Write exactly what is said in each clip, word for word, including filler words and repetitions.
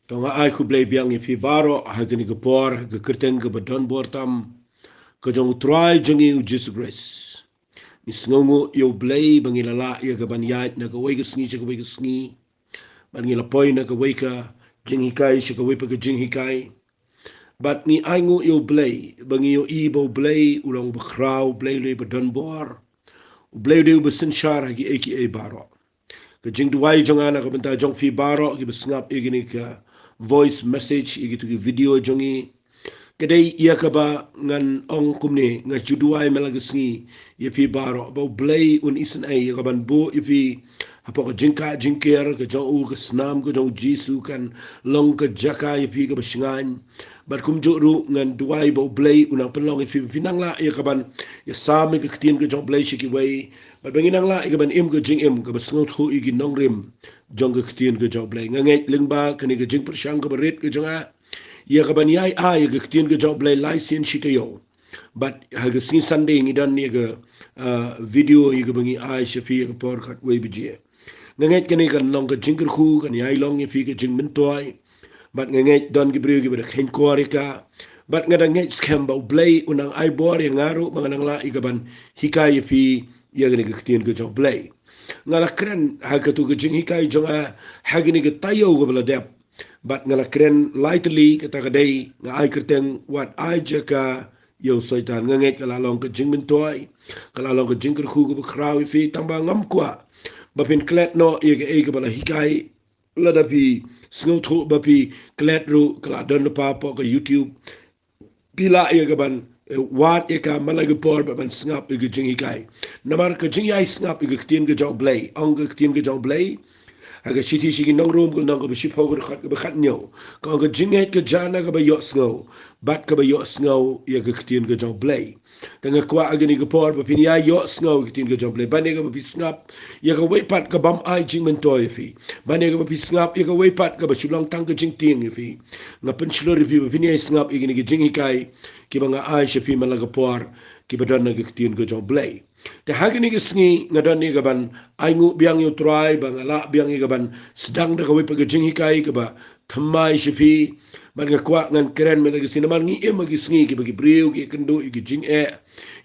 To nga ai khublei biang ïa phi baroh ha kane ka por, ha ka kyrteng kaba don bor tam ka jong u Trai jong ngi u Jisu Khrist. Ngi sngewnguh ïa u Blei ba ngi la lah ïa ka ban ïaid na kawei ka sngi sha kawei ka sngi. Bad ngi la poi na kawei ka jinghikai sha kawei pat ka jinghikai. Bad ngi ainguh ïa u Blei ba ngi ïohi ba u Blei u long uba khraw, u Blei u long uba don bor. U Blei u dei uba synshar ha kiei kiei baroh. Ka jingduwai jong nga na ka bynta jong phi baroh kiba sngap ïa kane ka voice message, ïa kito ki video jong ngi, ka dei ïa kaba ngan ong kumne, nga ju duwai man la ka sngi ïa phi baroh ba u Blei un isynei ïa ka ban buh ïa phi hapoh ka jingkah jingker ka jong u, ka snam ka jong u Jisu kan long ka jaka ïa phi kaba shngaiñ. Bad kumjuh ruh ngan duwai ba u Blei un nang pynlong ïa phi ba phin nang lah ïa ka ban ïasam ïa ka ktien ka jong u Blei sha kiwei. Bad ba ngin nang lah ïa ka ban im ka jingim kaba sngewthuh ïa ki nongrim jong ka ktien ka jong u Blei. Nga ngeit lyngba kane ka jingpyrshang kaba rit ka jong nga ïa ka ban ïai ai ïa ka ktien ka jong u Blei lai sien shi taïew. Bad ha ka sngi Sunday ngi don ïa ka, ah, video ïa kaba ngi ai sha phi ïa ka por khatwei baje. Nga ngeit kane kan long ka jingkyrkhu, kan ïai long ïa phi ka jingmyntoi. Bad nga ngeit don ki briew kiba da kheiñ khor ïa ka. Bad nga da ngeit skhem ba u Blei un nang ai bor ïa nga ruh ba ngan nang lah ïa ka ban hikai ïa phi ïa kane ka ktien ka jong u Blei. Nga la kren ha katu ka jinghikai jong nga ha kane ka taïew kaba la dep. Bad nga la kren lai tylli, kata ka dei nga ai kyrteng wat ai jaka ïa u Soitan. Nga ngeit ka la long ka jingmyntoi, ka la long ka jingkyrkhu kaba khraw ïa phi, tang ba ngam kwah ba phin klet noh ïa kaei kaba la hikai. Lada phi sngewthuh ba phi klet ruh, ka la don lypa hapoh ka YouTube. Phi lah ïa ka ban, eh, wad ïa ka man la ka por ba ban sngap ïa ka jinghikai. Namar ka jingïai sngap ïa ka ktien ka jong u Blei, ong ka ktien ka jong u Blei ha ka shithi sha ki nong Rom ka lynnong kaba shiphew ka dkhot kaba khathynñiew, ka ong ka jingngeit ka jan na kaba ïohsngew bad kaba ïohsngew ïa ka ktien ka jong u Blei. Te nga kwah ha kane ka por ba phin ïai ïohsngew ïa ka ktien ka jong u Blei ban ïa kaba phi sngap ïa kawei pat ka bym ai jingmyntoi ïa phi, ban ïa kaba phi sngap ïa kawei pat kaba shu long tang ka jingtieng ïa phi. Nga pynshlur ïa phi ba phin ïai sngap ïa kine ki jinghikai kiba nga ai sha phi man la ka por, kiba don na ka ktien ka jong u Blei. Te ha kane ka sngi nga don ïa ka ban ainguh biang ïa u Trai ba nga lah biang ïa ka ban sdang da kawei pat ka jinghikai kaba thymmai sha phi. Bad nga kwah ngan kren mynta ka sngi namar ngi im ha ki sngi kiba ki briew ki ïakynduh ïa ki jingeh,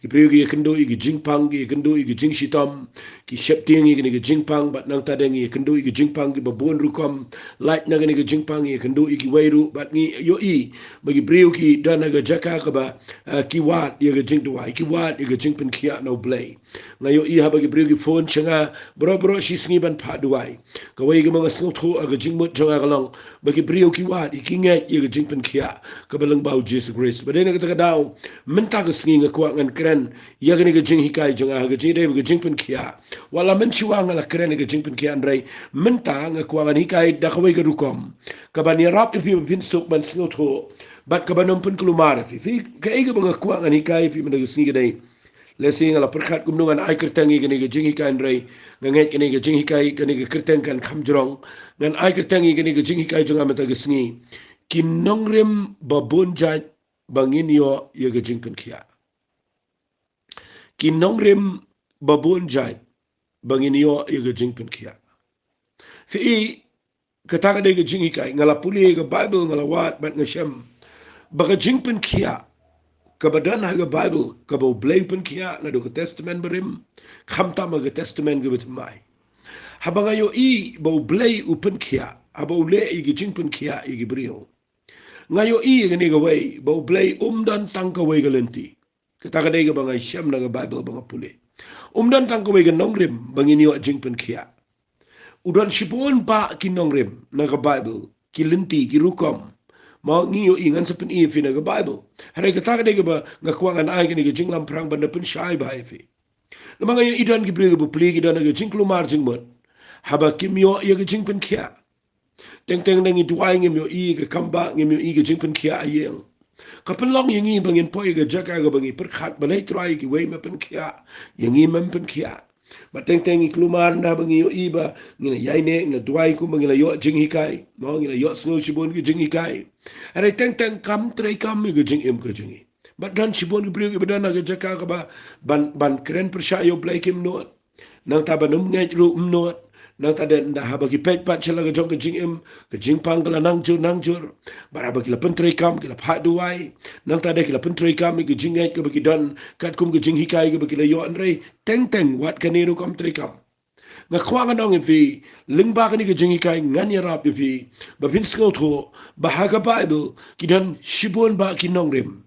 ki briew ki ïakynduh ïa ki jingpang, ki ïakynduh ïa ki jingshitom, ki sheptieng ïa kine ki jingpang, bad nangta de ngi ïakynduh ïa ki jingpang kiba bun rukom. Lait na kine ki jingpang ngi ïakynduh ïa kiwei ruh, bad ngi ïohi ba ki briew ki don ha ka jaka kaba, eh, ki wad ïa ka jingduwai, ki wad ïa ka jingpynkhiah na u Blei. Nga ïohi haba ki briew ki phone sha nga baroh baroh shi sngi ban phah duwai. Kawei kaba nga sngewthuh ha ka jingmut jong nga ka long ba ki briew ki wad ïa, ki ngeit ïa ka jingpynkhiah kaba lyngba u Jisu Khrist. Bad dei na kata ka daw mynta ka sngi nga kwah ngan kren ïa kane ka jinghikai jong nga ha ka jingdei bad ka jingpynkhiah. Wat la mynshuwa nga la kren ïa ka jingpynkhiah, hynrei mynta nga kwah ngan hikai da kawei ka rukom kaban ïarap ïa phi ba phin suk ban sngewthuh bad kaban ym pynkulmar ïa phi. Phi, kaei kaba nga kwah ngan hikai ïa phi mynta ka sngi ka dei, lehse nga la pyrkhat kumno ngan ai kyrteng ïa kane ka jinghikai, hynrei nga ngeit kane ka jinghikai, kane ka kyrteng kan kham jrong. Ngan ai kyrteng ïa kane ka jinghikai jong nga mynta ka sngi: Ki nongrim ba bun jait ba ngin ïoh ïa ka jingpynkhiah. Ki nongrim ba bun jait ba ngin ïoh ïa ka jingpynkhiah. Phi i, kata ka dei ka jinghikai. Nga la pule ka Baibl, nga la wad bad nga shem ba ka jingpynkhiah kaba don ha ka Baibl, kaba u Blei u pynkhiah naduh ka Testament Barim, khamtam ha ka Testament kaba thymmai. Haba nga ïohi ba u Blei u pynkhiah, haba u leh ïa ka jingpynkhiah ïa ki briew, nga ïohi ïa kane kawei, ba u Blei um don tang kawei ka lynti. Kata ka dei kaba nga shem na ka Baibl ba nga pule. Um don tang kawei ka nongrim ba ngin ïoh jingpynkhiah. U don shibun bah ki nongrim na ka Baibl, ki lynti, ki rukom. Ma ngi ïohi, ngan sa pyni ïa phi na ka Baibl. Hynrei kata ka dei kaba nga kwah ngan ai kane ka jinglamphrang ban da pynshai bha ïa phi. Namar nga ïohi don ki briew kiba pli, ki don ha ka jingkulmar jingmut haba kim ïoh ïa ka jingpynkhiah. Teng teng da ngi duwai ngim ïohi ka kam bah, ngim ïohi ka jingpynkhiah ha ïing. Ka pynlong ïa ngi ba ngin poi ha ka jaka kaba ngi pyrkhat, balei Trai, kiwei me pynkhiah, ïa ngi mem pynkhiah? Bad teng teng ngi kulmar ynda ba ngi ïohi ba ngi la ïaineh, ngi la duwai kumba ngi la ïoh jinghikai, mo, ngi la ïohsngew shibun ki jinghikai. Hynrei teng teng kam treikam ïa ka jingim ka jong ngi. Bad don shibun ki briew kiba don ha ka jaka kaba ban, ban kren pyrshah ïa u Blei kim nud. Nangta ban ym ngeit ruh ym nud. Nangta de ynda haba ki peit pat sha la ka jong ka jingim, ka jingpang ka la nang jur nang jur. Bad haba ki la pyntreikam, ki la phah duwai. Nangta de ki la pyntreikam ïa ka jingngeit kaba ki don katkum ka jinghikai kaba ki la ïoh, hynrei teng teng wat kane ruh kam treikam. Nga kwah ngan ong ïa phi, lyngba kane ka jinghikai ngan ïarap ïa phi ba phin sngewthuh ba ha ka Baibl ki don shibun bah ki nongrim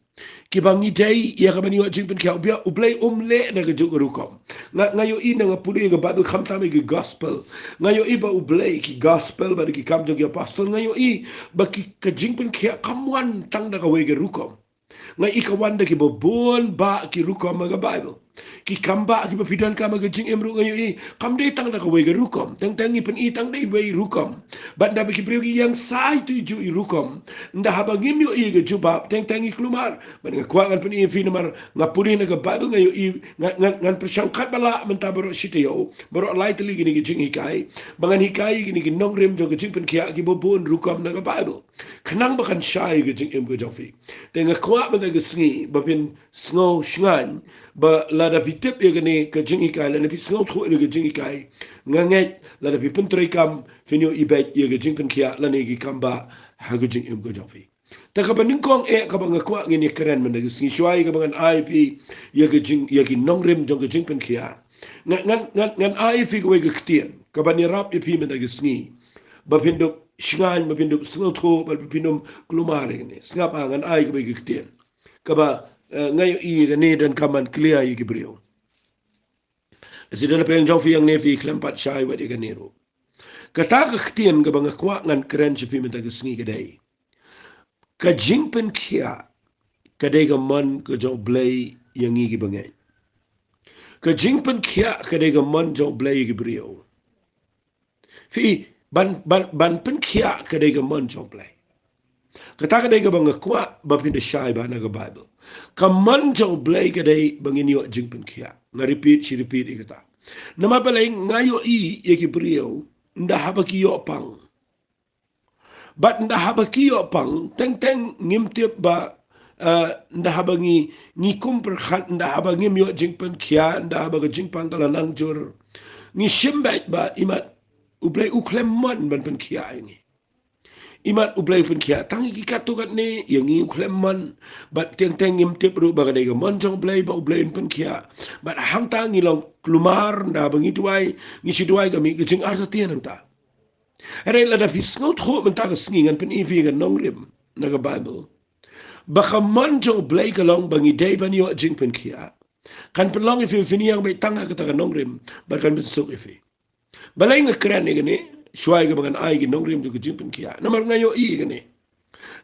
kiba ngi dei ïa ka ban ïoh jingpynkhiah. U Blei um leh na kajuh ka rukom. Nga, nga ïohi ynda nga pule ïa ka Baibl, khamtam ïa ka Gospel, nga ïohi ba U Blei, ki Gospel bad ki Kam jong ki Apostol, nga ïohi ba ki, ka jingpynkhiah kam wan tang da kawei ka rukom. Nga ïohi ka wan da kiba bun bah ki rukom ha ka Baibl. Ki kam bah kiba phi donkam ha ka jingim ruh, nga ïohi kam dei tang da kawei ka rukom. Teng teng ngi pyni tang da iwei i rukom. Bad ynda ba ki briew ki ïeng sa ïa itu iju i rukom, ynda haba ngim ïohi ka jubab, teng teng ngi kulmar. Bad nga kwah ngan pyni ïa phi namar nga pule na ka Baibl, nga ïohi, nga, ngan, ngan pyrshang katba lah mynta baroh shi taïew, baroh lai tylli kine ki jinghikai, ba ngan hikai ïa kine ki nongrim jong ka jingpynkhiah kiba bun rukom na ka Baibl. Khnang ba kan shai ka jingim ka jong phi. Te nga kwah mynta ka sngi ba phin sngew shngaiñ ba lada phi tip ïa kane ka jinghikai, lada phi sngewthuh ïa ka jinghikai, nga ngeit lada phi pyntreikam phin ïohi beit ïa ka jingpynkhiah lane ki kam bah ha ka jingim ka jong phi. Te kaba nyngkong eh kaba nga kwah ngin ïa kren mynta ka sngi, shuwa ïa kaba ngan ai phi ïa ka jing, ïa ki nongrim jong ka jingpynkhiah, ngan, ngan, ngan, ngan ai phi kawei ka ktien kaban ïarap ïa phi mynta ka sngi ba phin dup shngaiñ, ba phin dup sngewthuh, ba phin dup kulmar ïa kane. Sngap, ah, ngan ai kawei ka ktien kaba, eh, nga ïohi ïa kane donkam ban clear ïa ki briew. Lehse don na pdeng jong phi hangne phi khlem pat shai wat ïa kane ruh. Kata ka ktien kaba nga kwah ngan kren sha phi mynta ka sngi ka dei: ka jingpynkhiah ka dei ka mon ka jong U Blei ïa ngi kiba ngeit. Ka jingpynkhiah ka dei ka mon jong U Blei ïa ki briew. Phi, ban, ban, ban pynkhiah ka dei ka mon jong U Blei. Kata ka dei kaba nga kwah ba phin da shai bha na ka Baibl. Ka mon jong U Blei ka dei ba ngin ïoh jingpynkhiah. Nga repeat shi repeat ïa kata. Namar balei? Nga ïohi ïa ki briew ynda haba ki ïoh pang, bad ynda haba ki ïoh pang, teng teng ngim tip ba, eh, ynda haba ngi, ngi kum pyrkhat, ynda haba ngim ïoh jingpynkhiah, ynda haba ka jingpang ka la nang jur, ngi shim beit ba imat U Blei u khlem mon ban pynkhiah ïa ngi. Imat U Blei u pynkhiah tang ïa ki katto katne, ïa ngi u khlem mon. Bad teng teng ngim tip ruh ba ka dei ka mon jong U Blei ba U Blei un pynkhiah. Bad hangta ngi long kulmar, ynda ba ngi duwai, ngi shu duwai ka mih ka jingartatien hangta. Hynrei lada phi sngewthuh mynta ka sngi, ngan pyni phi ka nongrim na ka Baibl ba ka mon jong U Blei ka long ba ngi dei ban ïoh jingpynkhiah. Kan pynlong ïa phi, phin ïeng beit tang ha kata ka nongrim bad kan pynsuk ïa phi. Balei nga kren ïa kane? Shuwa ïa kaba ngan ai ki nongrim jong ka jingpynkhiah, namar nga ïohi ïa kane.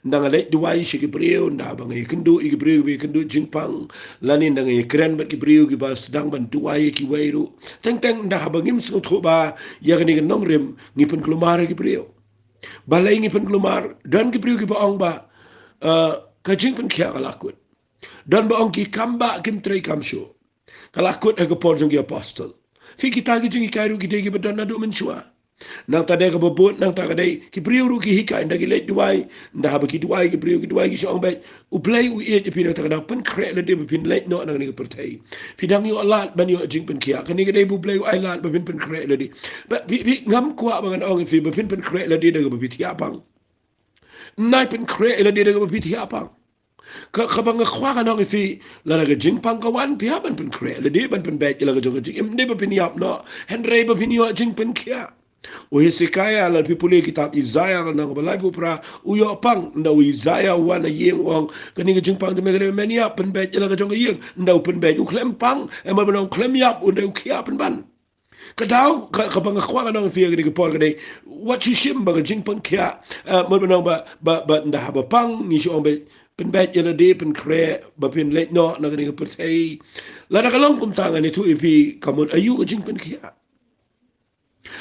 Ynda nga leit duwai sha ki briew, ynda ba nga ïakynduh ïa ki briew ba ïakynduh jingpang, lane ynda nga ïakren bad ki briew kiba sdang ban duwai ïa kiwei ruh, teng teng ynda haba ngim sngewthuh bha ïa kane ka nongrim, ngi pynkulmar ïa ki briew. Balei ngi pynkulmar? Don ki briew kiba ong ba, eh, ka jingpynkhiah ka la kut. Don ba ong ki kam bah kim treikam shuh. Ka la kut ha ka por jong ki apostol. Phi, kita ki jinghikai ruh ki dei kiba don naduh mynshuwa. Nangta de kaba bud, nangta ka dei ki briew ruh ki hikai, ynda ki leit duwai, ynda haba ki duwai ki briew, ki duwai, ki shu ong beit, U Blei u ïeit ïa phi, nangta ka daw pynkhreh lade ba phin leit noh na kane ka pyrthei. Phi dang ïoh lad ban ïoh jingpynkhiah. Kane ka dei ba U Blei u ai lad ba phin pynkhreh lade. Ba phi, phi, ngam kwah ba ngan ong ïa phi ba phin pynkhreh lade da kaba phi thiah pang. Nai pynkhreh ïa lade da kaba phi thiah pang. Ka, kaba nga kwah ngan ong ïa phi, lada ka jingpang ka wan, phi hap ban pynkhreh ïa lade, ban pynbeit ïa la ka jong ka jingim, ym dei ba phin ïap noh, hynrei ba phin ïoh jingpynkhiah. U Hesekiah, lada phi pule kitab Isaïah, lynnong ba laiphew phra, u ïoh pang, ynda u Isaïah u wan ha ïing u ong, kane ka jingpang jong me ka dei ba men ïap, pynbeit ïa la ka jong ka ïing, ynda u pynbeit u khlem pang, eh, mut ban ong khlem ïap, u dei u khiah pynban. Ka daw, ka, kaba nga kwah ngan ong ïa phi ha kane ka por ka dei, wat shu shim ba ka jingpynkhiah, eh, mut ban ong ba, ba, ba ynda haba pang, ngi shu ong ba pynbeit ïa lade, pynkhreh ba phin leit noh na kane ka pyrthei. Lada ka long kumta, ngan ïathuh ïa phi, ka mut aïu ka jingpynkhiah?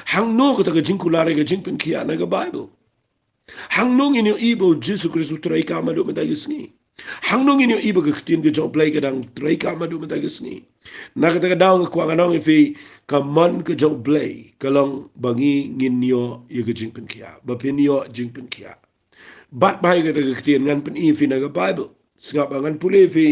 Hangno kata ka jingkular ïa ka jingpynkhiah na ka Baibl? Hangno ngin ïohi ba U Jisu Khrist u treikam haduh mynta ka sngi? Hangno ngin ïohi ba ka ktien ka jong U Blei ka dang treikam haduh mynta ka sngi? Na kata ka daw nga kwah ngan ong ïa phi, ka mon ka jong U Blei ka long ba ngi ngin ïoh ïa ka jingpynkhiah, ba phin ïoh jingpynkhiah. Bad ba ïa kata ka ktien ngan pyni ïa phi na ka Baibl. Sngap, ngan pule ïa phi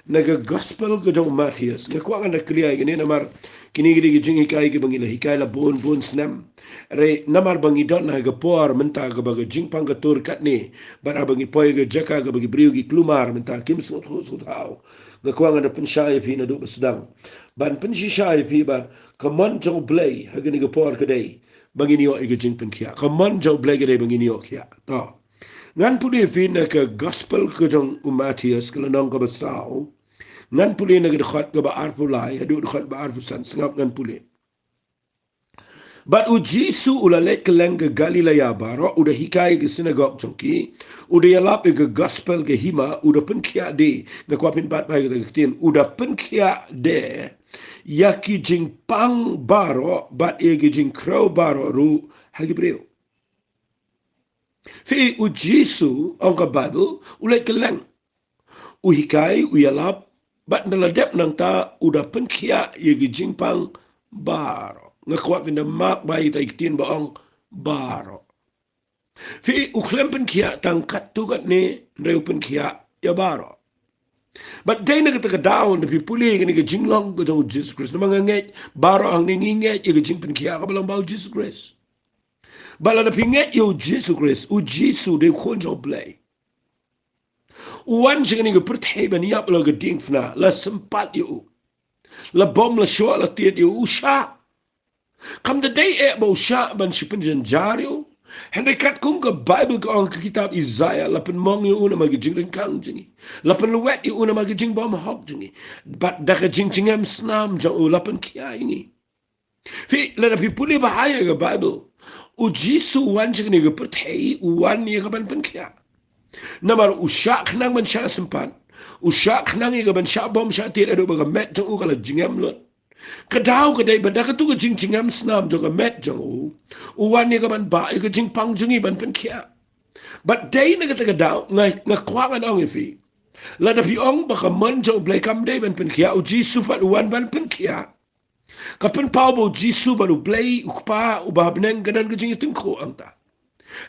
Na ka gospel ka jong u Mathaios, nga kwah ngan da kylli ïa kane namar kine ki dei ki jinghikai kiba ngi la hikai la bun bun snem. Hynrei namar ba ngi don ha ka por mynta kaba ka jingpang ka tur katne, bad haba ngi poi ka jaka kaba ki briew ki kulmar mynta kim sngewthuh sngewthaw, nga kwah ngan da pynshai ïa phi naduh ba sdang, ban pynshisha ïa phi ba ka mon jong u Blei ha kane ka por ka dei ba ngin ïoh ïa ka jingpynkhiah. Ka mon jong u Blei ka dei ba ngin ïoh khiah. To, ngan pule ïa phi na ka gospel ka jong u Mathaios, ka lynnong kaba saw. Ngan pule na ka dkhot kaba arphew lai haduh dkhot ba arphew san. Sngap, ngan pule. Bad u Jisu u la leit kylleng ka Galilaia baroh, u da hikai ha ki synagog jong ki, u da ïalap ïa ka gospel ka hima, u da pynkhiah de. Nga kwah phin bat bha ïa kata ka ktien, u da pynkhiah de ïa ki jingpang baroh bad ïa ki jingkhrew baroh ruh ha ki briew. Phi, u Jisu, ong ka Baibl, u leit kylleng, u hikai, u ïalap, bad ynda la dep nangta u da pynkhiah ïa ki jingpang baroh. Nga kwah phin da mark bha ïa kata ka ktien ba ong baroh. Phi, u khlem pynkhiah tang katto katne, hynrei u pynkhiah ïa baroh. Bad dei na kata ka daw, ynda phi pule ïa kane ka jinglong ka jong u Jisu Khrist, namar nga ngeit baroh hangne ngi ngeit ïa ka jingpynkhiah kaba long bad u Jisu Khrist. Bad lada phi ngeit ïa u Jisu Khrist, u Jisu dei u Khun jong u Blei. U wan sha kane ka pyrthei ban ïap la ka diengphna, la sympat ïa u. La bom, la shoh, la tied ïa u, u shah. Kam da dei eh ba u shah ban shu pynjynjar ïa u. Hynrei katkum ka Baibl ka ong, ka kitab Isaïah, la pynmong ïa u namar ka jingryngkang jong ngi, la pynlwet ïa u namar ka jingbymhok jong ngi, bad da ka jingjngem snam jong u la pynkhiah ïa ngi. Phi, lada phi pule bha ïa ka Baibl, u Jisu u wan sha kane ka pyrthei, u wan ïa ka ban pynkhiah. Namar u shah khnang ban shah sympat, u shah khnang ïa ka ban shah bom shah tied haduh ba ka met jong u ka la jngem lut. Ka daw ka dei ba da katu ka jingjngem snam jong ka met jong u, u wan ïa ka ban bah ïa ka jingpang jong ngi ban pynkhiah. Bad dei na kata ka daw nga, nga kwah ngan ong ïa phi, lada phi ong ba ka mon jong u Blei kam dei ban pynkhiah, u Jisu pat u wan ban pynkhiah. Ka pynpaw ba u Jisu bad u Blei u Kpa uba ha bneng ka don ka jingïatyngkhuh hangta.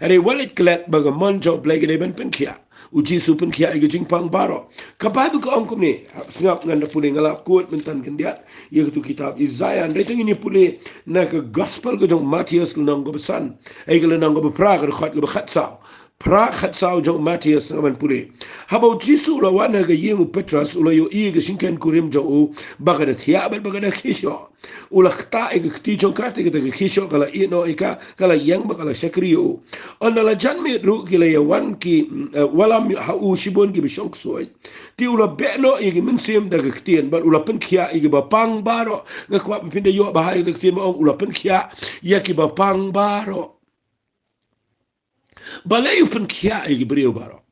Hynrei wat leit klet ba ka mon jong u Blei ka dei ban pynkhiah. U Jisu pynkhiah ïa ka jingpang baroh. Ka Baibl ka ong kumne, sngap, ngan da pule, nga la kut mynta khyndiat ïa katu ka kitab Isaïah, hynrei to ngin ïa pule na ka gospel ka jong u Mathaios, ka lynnong kaba san, eh, ka lynnong kaba phra, ka dkhot kaba khatsaw. Phra, khatsaw jong u Mathaios, ngan pule. Haba u Jisu u la wan ha ka ïing u Petros, u la ïohi ïa ka shingkynkurim jong u ba ka da thiah bad ba ka da khishoh. U la ktah ïa ka kti jong ka, te kata ka khishoh ka la ïeh noh ïa ka, ka la ïeng bad ka la shakri ïa u. Ynda la jan miet ruh ki la ïa wan ki, eh, wallam ha u shibun kiba shong ksuid. Te u la beh noh ïa ki mynsiem da ka ktien bad u la pynkhiah ïa kiba pang baroh. Nga kwah ba phin da ïoh bha ïa ka ktien ba ong u la pynkhiah ïa kiba pang baroh. Balei u pynkhiah ïa ki briew baroh?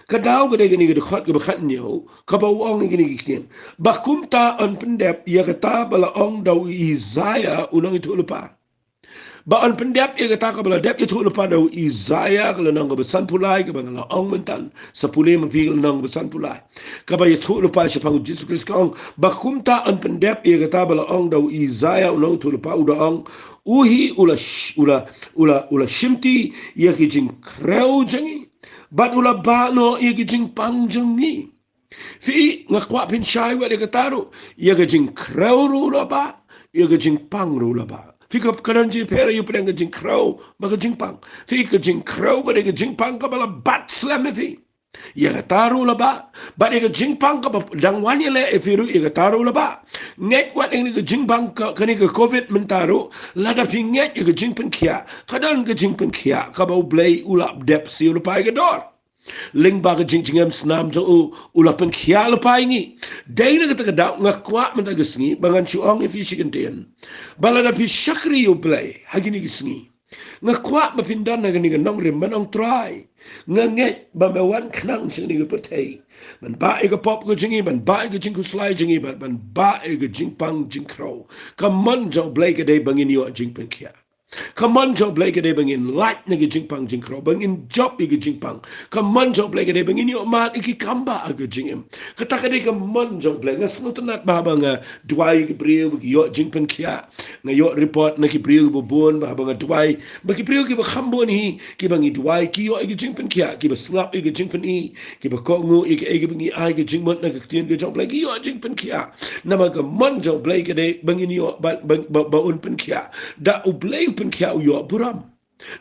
Ka daw ka dei kane ka dkhot kaba khathynñiew, kaba u ong ïa kine ki ktien. Ba kumta yn pyndep ïa kata ba la ong da u Isaïah u nongïathuhlypa. Ba yn pyndep ïa kata kaba la dep ïathuhlypa da u Isaïah, ka lynnong kaba sanphew lai, kaba nga la ong mynta. Sa pule ma phi ka lynnong kaba sanphew lai. Kaba ïathuh lypa shaphang u Jisu Khrist, ka ong, ba kumta yn pyndep ïa kata ba la ong da u Isaïah u nongïathuhlypa, u da ong, u hi u la sh-, u la, u la, u la shimti ïa ki jingkhrew jong ngi, bad u la bah noh ïa ki jingpang jong ngi. Phi, nga kwah phin shai wat ïa kata ruh, ïa ka jingkhrew ruh u la bah, ïa ka jingpang ruh u la bah. Phi, ka, ka don jingpher ïa u pdeng ka jingkhrew bad ka jingpang. Phi, ka jingkhrew ka dei ka jingpang kaba la bat slem ïa phi. Ïa kata ruh u la bah, bad ïa ka jingpang kaba dang wan ïaleh ïa phi ruh, ïa kata ruh u la bah. Ngeit wat ïa kane ka jingpang ka, kane ka covid mynta ruh, lada phi ngeit ïa ka jingpynkhiah, ka don ka jingpynkhiah kaba u Blei u la dep siew lypa ïa ka dor. Lyngba ka jingjngem snam jong u, u la pynkhiah lypa ïa ngi. Dei na kata ka daw nga kwah mynta ka sngi ba ngan shu ong ïa phi shi kyntien, ba lada phi shakri ïa u Blei ha kine ki sngi, nga kwah ba phin don ha kane ka nongrim ban ong, Trai, nga ngeit ba me wan khnang sha kane ka pyrthei ban bah ïa ka pop ka jong ngi, ban bah ïa ka jingkhuslai jong ngi, ban, ban bah ïa ka jingpang jingkhrew. Ka mon jong u Blei ka dei ba ngin ïoh jingpynkhiah. Ka mon jong U Blei ka dei ba ngin lait na ki jingpang jingkhraw, ba ngin jop ïa ki jingpang. Ka mon jong U Blei ka dei ba ngin ïoh mad ïa ki kambah ha ka jingim. Kata ka dei ka mon jong U Blei. Nga sngewtynnat ba haba nga duwai ïa ki briew ba ki ïoh jingpynkhiah. Nga ïoh report na ki briew ba bun ba haba nga duwai ba ki briew kiba kham bun hi kiba ngi duwai ki ïoh ïa ki jingpynkhiah, kiba sngap ïa ki jingpyni, kiba kohnguh ïa kaei kaba ngi ai, ka jingmut na ka ktien ka jong U Blei, ki ïoh jingpynkhiah. Namar ka mon jong U Blei ka dei ba ngin ïoh ba, ba, ba, ba un pynkhiah. Da U Blei u pynkhiah u ïoh burom.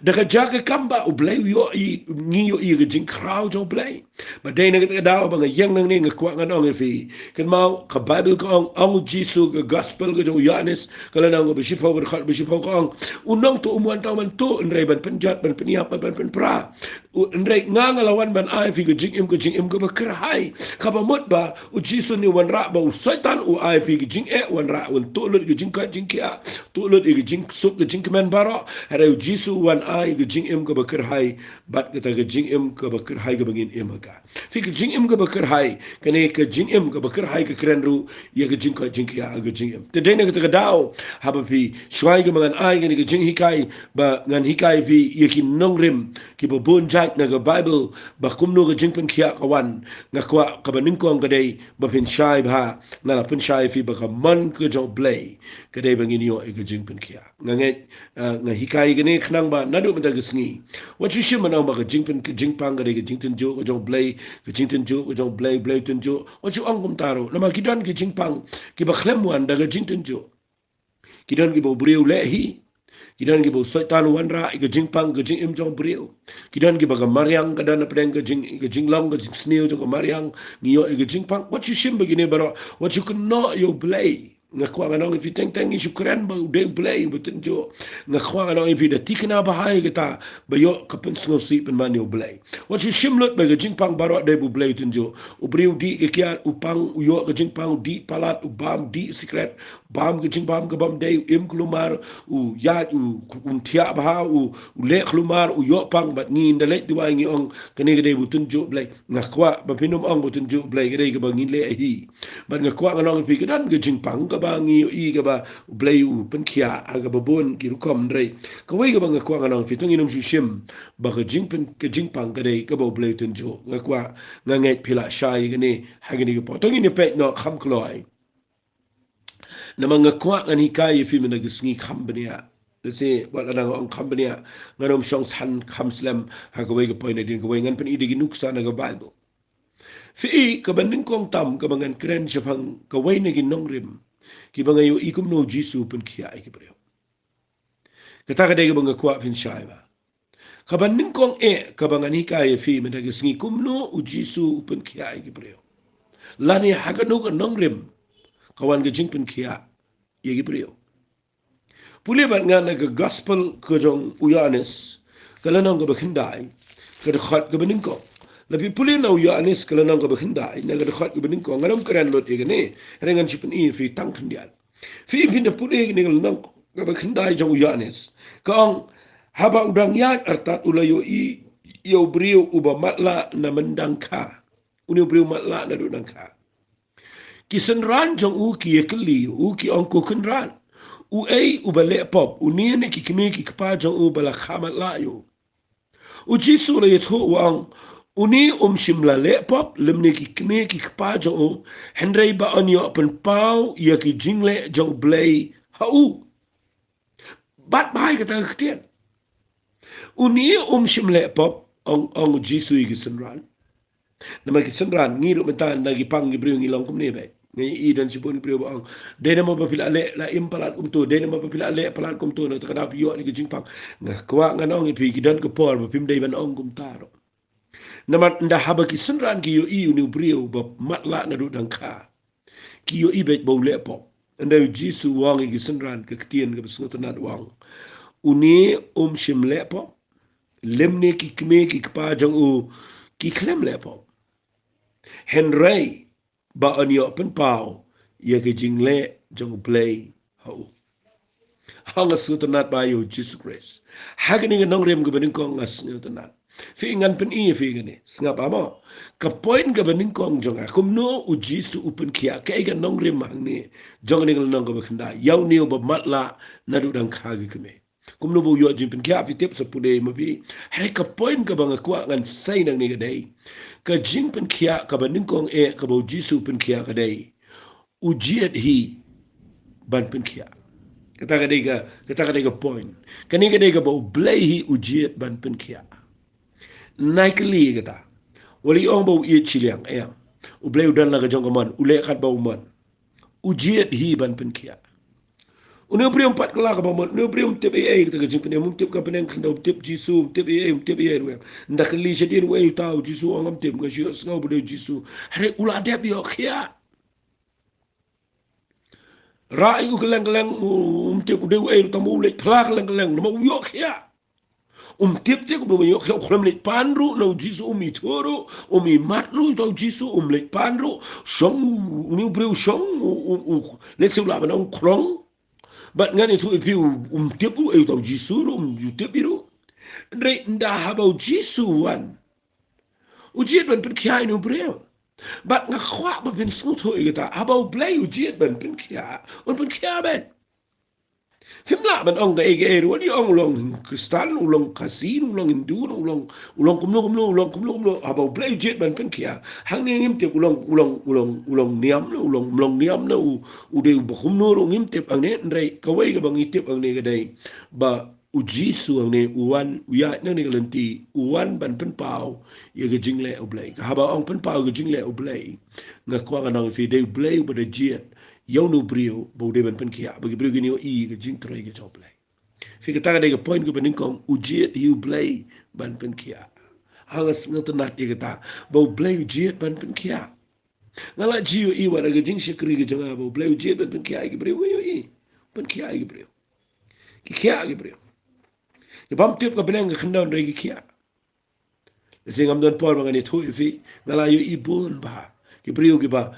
Da ka jaka kambah U Blei u ïoh ïa, ngi ïoh ïa ka jingkhraw jong U Blei. Ba dei na kata ka daw ba nga ïeng nangne nga kwah ngan ong ïa phi. Kynmaw ka Bible ka ong, ong U Jisu, ka gospel ka jong u Ïoannis, ka lynnong kaba shiphew, ka dkhot ba shiphew ka ong, u nongtuh um wan tang ban tuh, hynrei ban pynjot, ban pynïap, ban, ban pynpra. U, hynrei nga nga la wan ban ai phi ka jingim, ka jingim kaba kyrhai. Kaba mut ba U Jisu une u wanrah ba u Soitan u ai phi ka jingeh, wanrah un tuh lut ka jingkoit jingkhiah, tuh lut ïa ka jingsuk ka jingkmen baroh. Hynrei U Jisu u wan ai ka jingim kaba kyrhai, bad kata ka jingim kaba kyrhai kaba ngin im ha ka. Phi, ka jingim kaba kyrhai, kane ka jingim kaba kyrhai ka kren ruh ïa ka jingkoit jingkhiah ha ka jingim. Te dei na kata ka daw haba phi, shuwa kaba ngan ai kane ka jinghikai, ba ngan hikai phi ïa ki nongrim kiba bun jait na ka Bible, ba kumno ka jingpynkhiah ka wan. Nga kwah kaba nyngkong ka dei ba phin shai bha, nga la pynshai phi ba ka mon ka jong U Blei ka dei ba ngin ïoh ïa ka jingpynkhiah. Nga ngeit, ah, nga hikai kane khnang ba naduh mynta ka sngi wat shu shim ban ong ba ka jingpyn, ka jingpang ka dei ka jingtynjuh ka jong U Blei, ka jingtynjuh ka jong U Blei, U Blei u tynjuh. Wat shu ong kumta ruh. Namar ki don ki jingpang kiba khlem wan da ka jingtynjuh. Ki don kiba u briew u leh hi. Ki don kiba u Soitan u wanrah ïa ka jingpang, ka jingim jong u briew. Ki don kiba ka mariang ka don hapdeng ka jing, ka jinglong, ka jingsniew jong ka mariang, ngi ïoh ïa ka jingpang. Wat shu shim ba kine baroh, wat shu kynnoh ïa U Blei. Nga kwah ngan ong ïa phi, teng teng ngi shu kren ba u dei U Blei uba tynjuh. Nga kwah ngan ong ïa phi, da thikna bha ïa kata, ba ïoh ka pynsngewsih pynban ïa U Blei. Wat shu shim lut ba ka jingpang baroh dei ba U Blei u tynjuh. U briew u dih ka kiad, u pang, u ïoh ka jingpang, u dih palat, u bam, u dih sikret, bam ka jingbam kaba ym dei, u im khlumar, u ïaid, u, um thiah bha, u, u leh khlumar, u ïoh pang. Bad ngi ynda leit duwai ngi ong, kane ka dei ba u tynjuh U Blei. Nga kwah ba phin ym ong ba u tynjuh U Blei, ka dei kaba ngi leh hi. Bad nga kwah ngan ong ïa phi, ka don ka jingpang kaba ngi ïohi kaba U Blei u pynkhiah ha kaba bun ki rukom, hynrei kawei kaba nga kwah ngan ong ïa phi, to ngin ym shu shim ba ka jingpyn, ka jingpang ka dei kaba U Blei u tynjuh. Nga kwah, nga ngeit phi la shai ïa kane ha kane ka por. To ngin ïa peit noh kham kloi. Namar nga kwah ngan hikai ïa phi mynta ka sngi kham bniah. Lehse wat la dang ong kham bniah, ngan ym shong than kham slem ha kawei ka point hadien kawei. Ngan pyni da ki nuksa na ka Bible. Phi i, kaba nyngkong tam kaba ngan kren shaphang kawei na ki nongrim kiba nga ïohi kumno U Jisu u pynkhiah ïa ki briew. Kata ka dei kaba nga kwah phin shai bha. Kaba nyngkong eh kaba ngan hikai ïa phi mynta ka sngi, kumno U Jisu u pynkhiah ïa ki briew, lane ha kano ka nongrim ka wan ka jingpynkhiah ïa ki briew. Pule bad nga na ka gospel ka jong u Ïoannis, ka lynnong kaba khyndai, ka dkhot kaba nyngkong. Lada phi pule na u Ïoannis ka lynnong kaba khyndai, na ka dkhot kaba nyngkong, ngan ym kren lut ïa kane, hynrei ngan shu pyni ïa phi tang khyndiat. Phi i, phin da pule ïa kane ka lynnong kaba khyndai jong u Ïoannis, ka ong, haba u dang ïaid artat u la ïohi ïa u briew uba matlah na myndang kha. Une u briew matlah naduh dang kha. Ki synran jong u ki ïakylli ïa u, ki ong, Ko Kynrad, uei uba leh pop, une ne ki kmie ki kpa jong u ba la kha matlah ïa u? U Jisu u la ïathuh u ong, une um shym la leh pop lymne ki kmie ki kpa jong u, hynrei ba un ïoh pynpaw ïa ki jingleh jong U Blei ha u. Bat bha ïa kata ka ktien. Une um shym leh pop, ong, ong U Jisu ïa ki synran. Namar ki synran, ngi ruh mynta na ki pang ki briew ngi long kumne bha. Ngi i don shibun ki briew ba ong, dei namar ba phi la leh, la im palat kumto, dei namar ba phi la leh palat kumto na kata ka daw phi ïoh ïa ki jingpang. Nga kwah ngan ong ïa phi, ki don ka por ba phim dei ban ong kumta ruh. Namar ynda haba ki synran ki ïohi une u briew ba matlah naduh dang kha, ki ïohi beit ba u leh pop. Ynda U Jisu u ong ïa ki synran ka ktien kaba sngewtynnat, u ong, une um shym leh pop lymne ki kmie ki kpa jong u ki khlem leh pop, hynrei ba un ïoh pynpaw ïa ki jingleh jong U Blei ha u. Ha, nga sngewtynnat bha ïa U Jisu Khrist. Ha kane ka nongrim kaba nyngkong nga sngewtynnat. Phi, ngan pyni ïa phi kane, sngap mo. Ka point kaba nyngkong jong nga, kumno U Jisu u pynkhiah, kaei ka nongrim hangne jong kane ka lynnong kaba khyndai ïa une uba matlah naduh dang kha ki kmie. Kumno ba u ïoh jingpynkhiah, phi tip sa pule ma phi. Hynrei ka point kaba nga kwah ngan sei nangne ka dei, ka jingpynkhiah kaba nyngkong eh kaba u Jisu pynkhiah ka dei, u jied hi ban pynkhiah. Kata ka dei ka, kata ka dei ka point. Kane ka dei kaba U Blei hi u jied ban pynkhiah. Nai kylli kata. Wat ïa ong ba u ïeit shiliang, ïa. U Blei u don la ka jong ka mon, u leh katba u mon. U jied hi ban pynkhiah. Une u briew um pat kylla kaba mon, une u briew um tip ei ei, kata ka jingpynim, um tip ka bneng khyndew, um tip Jisu, um tip ei ei, um tip ei ei ruh em. Ynda kylli shadien, uei uta u Jisu, ong ngam tip, nga shu ïohsngew ba u dei u Jisu. Hynrei u la dep ïoh khiah. Rah ïa u kylleng kylleng, u, um tip u dei uei, tangba u leit phla kylleng kylleng, namar u ïoh khiah. Um tip te kumno ban ïoh khiah, u khlem leit pan ruh na u Jisu, um ithuh ruh, um imat ruh ïa uta u Jisu, um leit pan ruh. Shong, une u briew shong, u, u, u, lehse u lah ban ong krong. Bad ngan ithuh ïa phi, u, um tip ruh ïa uta u Jisu ruh, um ju tip ïa ruh. Hynrei ynda haba u Jisu u wan, u jied ban pynkhiah ïa une u briew. Bad nga kwah ba phin sngewthuh ïa kata, haba U Blei u jied ban pynkhiah, un pynkhiah ban. Phim lah ban ong kaei kaei ruh, wat ïa ong u long Khristan, u long Khasi, u long Hindu, u long, u long kumno kumno, u long kumno kumno, haba U Blei u jied ban pynkhiah. Hangne ngim tip u long, u long, u long, u long niam ne, u long, u long niam ne, u, u dei uba kumno ruh ngim tip hangne, hynrei kawei kaba ngi tip hangne ka dei ba u Jisu hangne u wan, u ïaid nangne ka lynti, u wan ban pynpaw ïa ka jingleh U Blei. Ka haba ong pynpaw ïa ka jingleh U Blei, nga kwah ngan ong ïa phi, dei U Blei uba da jied ïa une u briew ba u dei ban pynkhiah, ba ki briew kin ïohi ïa ka jingtrei ka jong U Blei. Phi, kata ka dei ka point kaba nyngkong, u jied hi U Blei ban pynkhiah. Ha nga sngewtynnat ïa kata, ba U Blei u jied ban pynkhiah. Nga la ju ïohi wat ha ka jingshakri ka jong nga ba U Blei u jied ban pynkhiah ïa ki briew, nga ïohi. Pynkhiah ïa ki briew. Ki khiah ki briew. Ki bym tip ka bneng ka khyndew hynrei ki khiah. Lehse ngam don por ba ngan ïathuh ïa phi, nga la ïohi bun bha ki briew kiba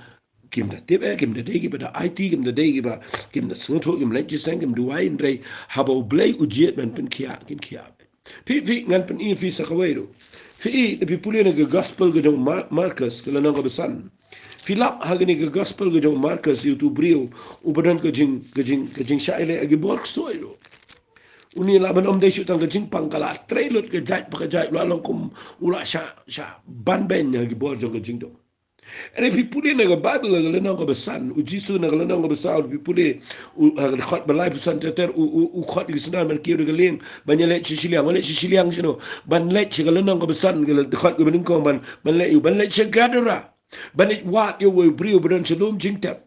kim da tip eh, kim da dei kiba da aiti, kim da dei kiba, kim da sngewthuh, kim leit jingïaseng, kim duwai, hynrei haba U Blei u jied ban pynkhiah, kin khiah. Phi, phi, ngan pyni ïa phi sa kawei ruh. Phi i, lada phi pule na ka gospel ka jong Ma-, Markus, ka lynnong kaba san. Phi lap ha kane ka gospel ka jong Markus ïa utu u briew uba don ka jing, ka jing, ka jingshah ïaleh ha ki bor ksuid ruh. Une lah ban ym dei shuh tang ka jingpang, ka la trei lut ka jait pa ka jait, u la long kum u la shah, shah banbeiñ ha ki bor jong ka jingdum. Hynrei phi pule na ka Baibl, ka lynnong kaba san, u Jisu na ka lynnong kaba saw, phi pule, u, ha ka dkhot ba laiphew san ter ter, u, u, u khot ïa ki synran ban kiew da ka lieng ban ïaleit sha shiliang, ban leit sha shiliang shano, ban leit sha ka lynnong kaba san, ka dkhot kaba nyngkong ban, ban leit ïa u, ban leit sha Gadara. Ban leit wad ïa uwei u briew ba don sha lum jingtep.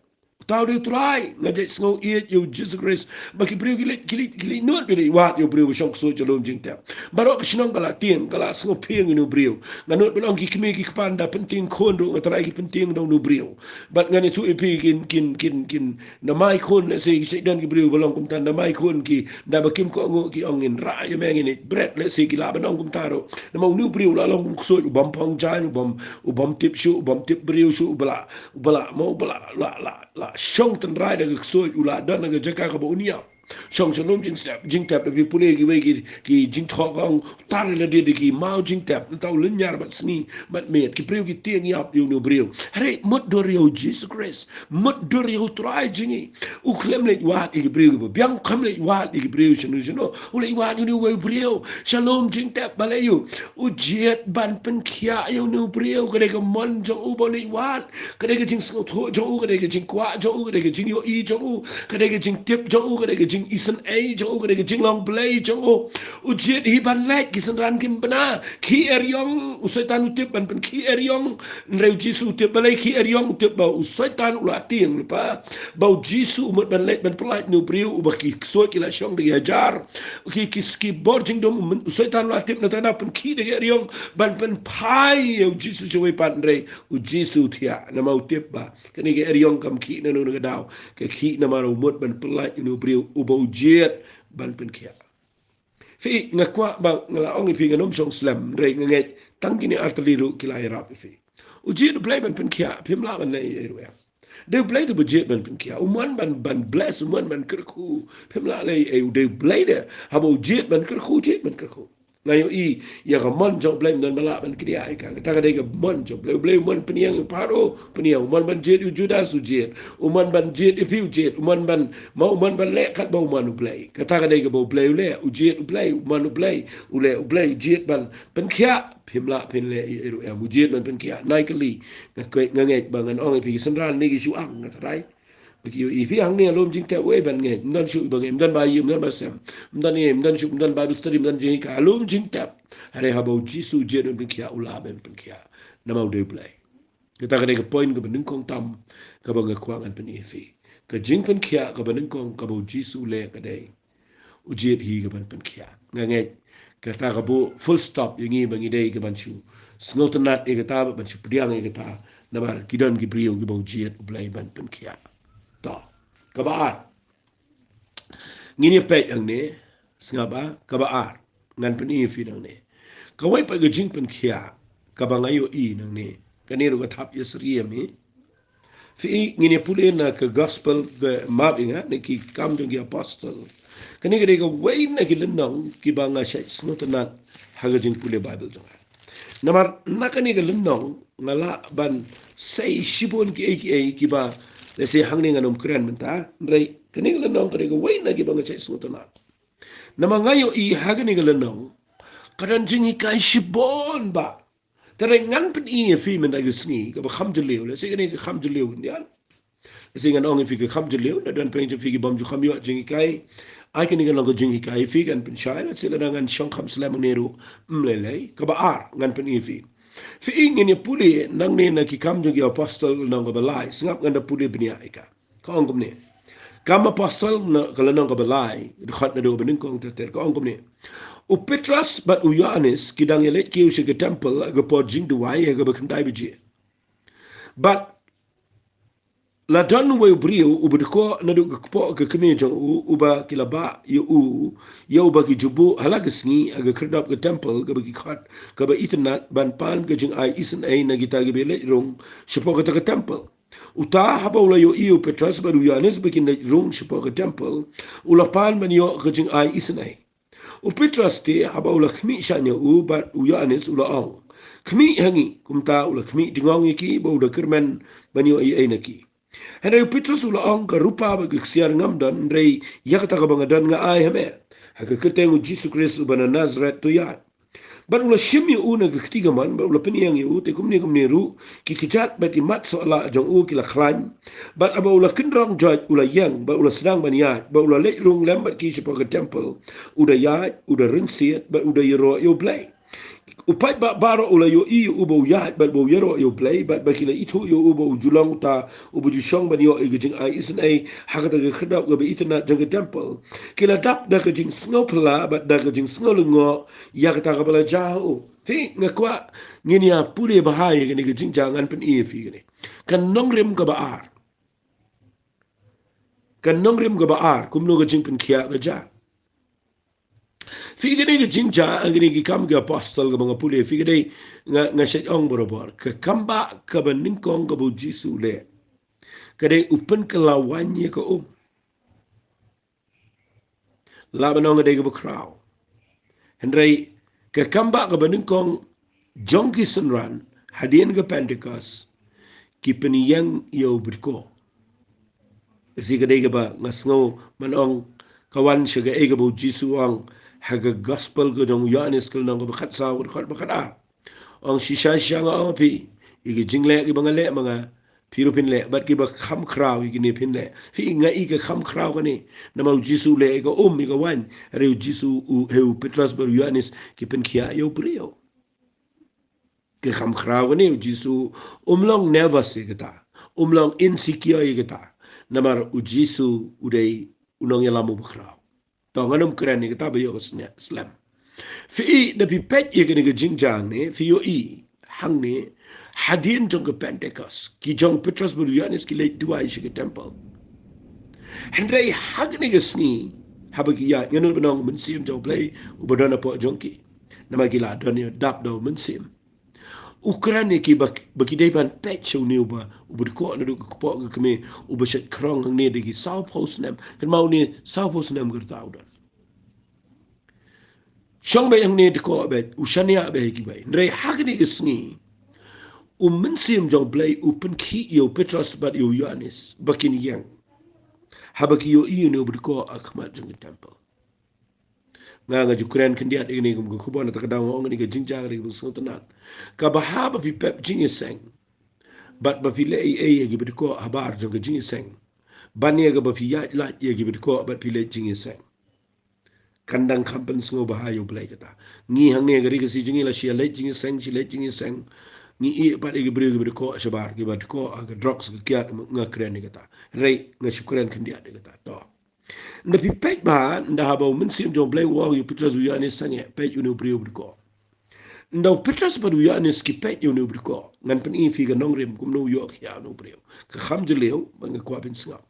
Uta u dei u Trai, nga jait sngew ïeit ïa u Jisu Khrist. Ba ki briew ki leit, ki leit, ki leit nud ban leit wad ïa u briew ba shong ksuid sha lum jingtep. Baroh ka shnong ka la tieng, ka la sngewphieng ïa une u briew. Nga nud ban ong ki kmie ki kpa ynda pyntieng khun ruh, nga tharai ki pyntieng da une u briew. Bad ngan ïathuh ïa phi, kin, kin, kin, kin, ynda mai khun, lehse ki shait don ki briew ba long kumta, ynda mai khun ki, ynda ba kim kohnguh ki ong, ngin rah ïa me, ngin ïeit bret, lehse ki lah ban ong kumta ruh. Namar une u briew u la long kum ksuid, u bym phong jaiñ, u bym, u bym tip shuh, u bym tip briew shuh, uba la, uba la, mo, uba la, la, la, la shong tynrai da ka ksuid, u la don ha ka jaka kaba un ïap. Shong sha lum jingtep, jingtep, lada phi pule kiwei ki, ki jingthoh, ka ong, tar ïalade da ki maw jingtep, nangta u lynñiar bad sngi bad miet. Ki briew ki tieng ïap ïa une u briew. Hynrei mutdur ïa u Jisu Khrist, mutdur ïa u Trai jong ngi. U khlem leit wad ïa ki briew kiba biang, u khlem leit wad ïa ki briew shano shano. U leit wad ïa une uwei u briew sha lum jingtep, balei? U jied ban pynkhiah ïa une u briew. Ka dei ka mon jong u ba u leit wad. Ka dei ka jingsngewthuh jong u, ka dei ka jingkwah jong u, ka dei ka jingïohi jong u, ka dei ka jingtip jong u, ka dei ka jingisynei jong u, ka dei ka jinglong Blei jong u. U jied hi ban leit, ki synran kim bna. Khih eriong, u Soitan u tip ban pynkhih eriong. Hynrei u Jisu u tip balei khih eriong, u tip ba u Soitan u la tieng lypa ba u Jisu u mut ban leit ban pyllait une u briew uba ki ksuid ki la shong da ki hajar. Ki, ki, ki bor jingdum, u Soitan u la tip, nangta u pynkhih da ki eriong ban pynphai ïa u Jisu sha kawei pat, hynrei u Jisu u thiah namar u tip ba kane ka eriong kam khih na kano kano ka daw, ka khih namar u mut ban pyllait une u briew uba u jied ban pynkhiah. Phi, nga kwah ba nga la ong ïa phi, ngan ym shong slem, hynrei nga ngeit tang kine artylli ruh ki la ïarap ïa phi. U jied U Blei ban pynkhiah, phim lah ban leh ei ei ruh em. Dei U Blei te uba jied ban pynkhiah, u mon ban, ban bless, u mon ban kyrkhu, phim lah leh ei ei, u dei U Blei de. Haba u jied ban kyrkhu, jied ban kyrkhu. Nga ïohi ïa ka mon jong U Blei ym don ba lah ban kdiah ïa ka. Kata ka dei ka mon jong U Blei. U Blei u mon pynïeng ïa u Pharaoh, pynïeng. U mon ban jied ïa u Judas, u jied. U mon ban jied ïa phi, u jied. U mon ban, ma u mon ban leh katba u mon U Blei. Kata ka dei kaba U Blei u leh, u jied U Blei, u mon U Blei, u leh U Blei, u jied ban pynkhiah. Phim lah phin leh ïa u, em, u jied ban pynkhiah. Nai kali, nga kwah, nga ngeit ba ngan ong ïa phi ki synran ne ki shu ang, nga tharai. Ba ki ïohi phi hangne ha lum jingtep, wei ban ngeit, ym don shuh ba ngeit, ym don ba ïohi, ym don ba sem, ym don ei, ym don shuh, ym don Bible study, ym don jinghikai ha lum jingtep. Hynrei haba u Jisu u jied ban pynkhiah, u lah ban pynkhiah. Namar u dei U Blei. Kata ka dei ka point kaba nyngkong tam kaba nga kwah ngan pyni ïa phi. Ka jingpynkhiah kaba nyngkong kaba u Jisu u leh ka dei u jied hi kaban pynkhiah. Nga ngeit kata ka buh full stop ïa ngi ba ngi dei kaban shu sngewtynnat ïa kata, ban shu pdiang ïa kata. Namar ki don ki briew kiba u jied U Blei ban pynkhiah. To, kaba ar. Ngin ïa peit hangne, sngap ba, kaba ar. Ngan pyni ïa phi nangne. Kawei pat ka jingpynkhiah kaba nga ïohi nangne. Kane ruh ka thap ïa syriem hi. Phi i, ngin ïa pule na ka gospel, ka map ïa nga, na ki Kam jong ki Apostol. Kane ka dei kawei na ki lynnong kiba nga shait sngewtynnat ha ka jingpule Bible jong nga. Namar na kane ka lynnong nga lah ban sei shibun kiei kiei kiba lehse hangne ngan ym kren mynta. Hynrei kane ka lynnong ka dei kawei na kiba nga shait sngewtynnat. Namar nga ïohi ha kane ka lynnong ka don jinghikai shibun ba. Te ngan pyni ïa phi mynta ka sngi kaba kham jylliew, lehse kane ka kham jylliew khyndiat. Lehse ngan ong ïa phi ka kham jylliew, lada don pdeng jong phi kiba ym ju kham ïoh jinghikai, ai kane ka long ka jinghikai ïa phi, kan pynshai, lehse lada ngan shong kham slem hangne ruh ym lei lei. Kaba ar ngan pyni ïa phi. Phi i, ngin ïa pule nangne na ki Kam jong ki Apostol, lynnong kaba lai, sngap, ngan da pule bniah ïa ka. Ka ong kumne. Kam Apostol, na ka lynnong kaba lai, dkhot naduh kaba nyngkong ter ter, ka ong kumne. U Petros bad u Ïoannis ki dang ïaleit kiew sha ka temple ha ka por jingduwai ha kaba khyndai baje. Bad la don uwei u briew uba dkoh naduh ka kpoh ka kmie jong u, uba ki la bah ïa u, ïa uba ki ju buh ha la ka sngi ha ka khyrdop ka temple kaba ki khot kaba itynnat, ban pan ka jingai isynei na kita kiba ïaleit rung shapoh kata ka temple. Uta haba u la ïohi ïa u Petros bad u Ïoannis ba kin leit rung shapoh ka temple, u la pan ban ïoh ka jingai isynei. U Petros te haba u la khmih shane ïa u bad u Ïoannis u la ong, "Khmih ha ngi." Kumta u la khmih tyngong ïa ki bad u la kyrmen ban ïoh ei ei na ki. Hynrei u Petros u la ong, "Ka rupa bad ka ksiar ngam don, hynrei ïa kata kaba nga don nga ai ha me. Ha ka kyrteng u Jisu Khrist uba na Nasareth, to ïaid." Bad u la shim ïa u na ka kti kamon, bad u la pynïeng ïa u, te kumne kumne ruh ki kjat bad ki mat sohlah jong u ki la khlaiñ. Bad haba u la kynrong joit u la ïeng, bad u la sdang ban ïaid, bad u la leit rung lem bad ki shapoh ka temple. U da ïaid, u da rynsied, bad u da ïaroh ïa U Blei. U paidbah baroh u la ïohi ïa u ba u ïaid bad ba u ïaroh ïa U Blei, bad ba ki la ithuh ïa u ba u ju long uta uba ju shong ban ïoh ïa ka jingai isynei ha kata ka khyrdop kaba itynnat jong ka temple. Ki la dap da ka jingsngewphylla bad da ka jingsngewlyngngoh ïa kata kaba la jia ha u. Phi, nga kwah ngin ïa pule bha ïa kane ka jingjia, ngan pyni ïa phi kane. Ka nongrim kaba ar. Ka nongrim kaba ar, kumno ka jingpynkhiah ka jia. Phi, kane ka jingjia, kane ki Kam ki Apostol kaba nga pule, phi, ka dei, nga, nga shait ong barabor, ka kambah kaba nyngkong kaba u Jisu u leh ka dei u pynkylla waiñ ïa ka um. Lah ban ong ka dei kaba khraw. Hynrei ka kambah kaba nyngkong jong ki synran hadien ka Pentekost, ki pynïeng ïa u ba dkoh. Shi ka dei kaba nga sngew ban ong ka wan sha kaei kaba u Jisu u ong ha ka gospel ka jong u Ïoannis ka lynnong kaba khatsaw, ka dkhot ba khatar. Ong, shisha shisha nga ong ïa phi, ïa ki jingleh kiba nga leh ma nga, phi ruh phin leh, bad kiba kham khraw ïa kine phin leh. Phi, nga i ka kham khraw kane, namar u Jisu u leh ïa ka um, ïa ka waiñ, hynrei u Jisu u, hynrei u Petros bad u Ïoannis ki pynkhiah ïa u briew. Ka kham khraw kane, u Jisu um long nervous ïa kata, um long insecure ïa kata. Namar u Jisu u dei u nongïalam uba khraw. To, ngan ym kren ïa kata ba ïoh ka sne-, slem. Phi i, da phi peit ïa kane ka jingjia ne, phi ïohi hangne, hadien jong ka Pentekost, ki jong u Petros bad u Ïoannis ki leit duwai sha ka temple. Hynrei ha kane ka sngi, haba ki ïaid, ngan nud ban ong u Mynsiem jong u Blei uba don hapoh jong ki. Namar ki la don ïa dap da u Mynsiem. U kren ïa ki ba, ba ki dei ban peit sha une uba, uba dkoh naduh ka kpoh ka kmie, uba shait khrong hangne da ki sawphew snem. Kynmaw, une sawphew snem ka rta u don. Shong beit hangne dkoh beit, u shaniah beit ha kiwei. Hynrei ha kane ka sngi, u Mynsiem jong u Blei u pynkhih ïa u Petros bad ïa u Ïoannis ba kin ïeng, haba ki ïohi ïa une uba dkoh ha khmat jong ka temple. Nga, nga ju kren khyndiat ïa kane kum ka khubor, na kata ka daw nga ong kane ka jingjia ka dei kaba sngewtynnat. Kaba haba phi pep jingïaseng bad ba phi leh ei ei ïa kiba dkoh habar jong ka jingïaseng, ban ïa kaba phi ïaid lait ïa kiba dkoh bad phi leit jingïaseng, kan dang kham pynsngew bha ïa u Blei kata. Ngi hangne ka ri Khasi jong ngi la shu ïa leit jingïaseng, shu leit jingïaseng, ngi ïeh pat ïa ki briew kiba dkoh shabar, kiba dkoh ha ka drugs, ka kiad, nga kren ïa kata. Hynrei nga shu kren khyndiat ïa kata. To. Ynda phi peit bha, ynda haba u Mynsiem jong u Blei u ong ïa u Petros, u Ïoannis, sangeh, peit une u briew uba dkoh. Ynda u Petros bad u Ïoannis ki peit ïa une uba dkoh, ngan pyni phi ka nongrim kumno u ïoh khia une u briew. Ka kham jylliew, ba nga kwah phin sngap.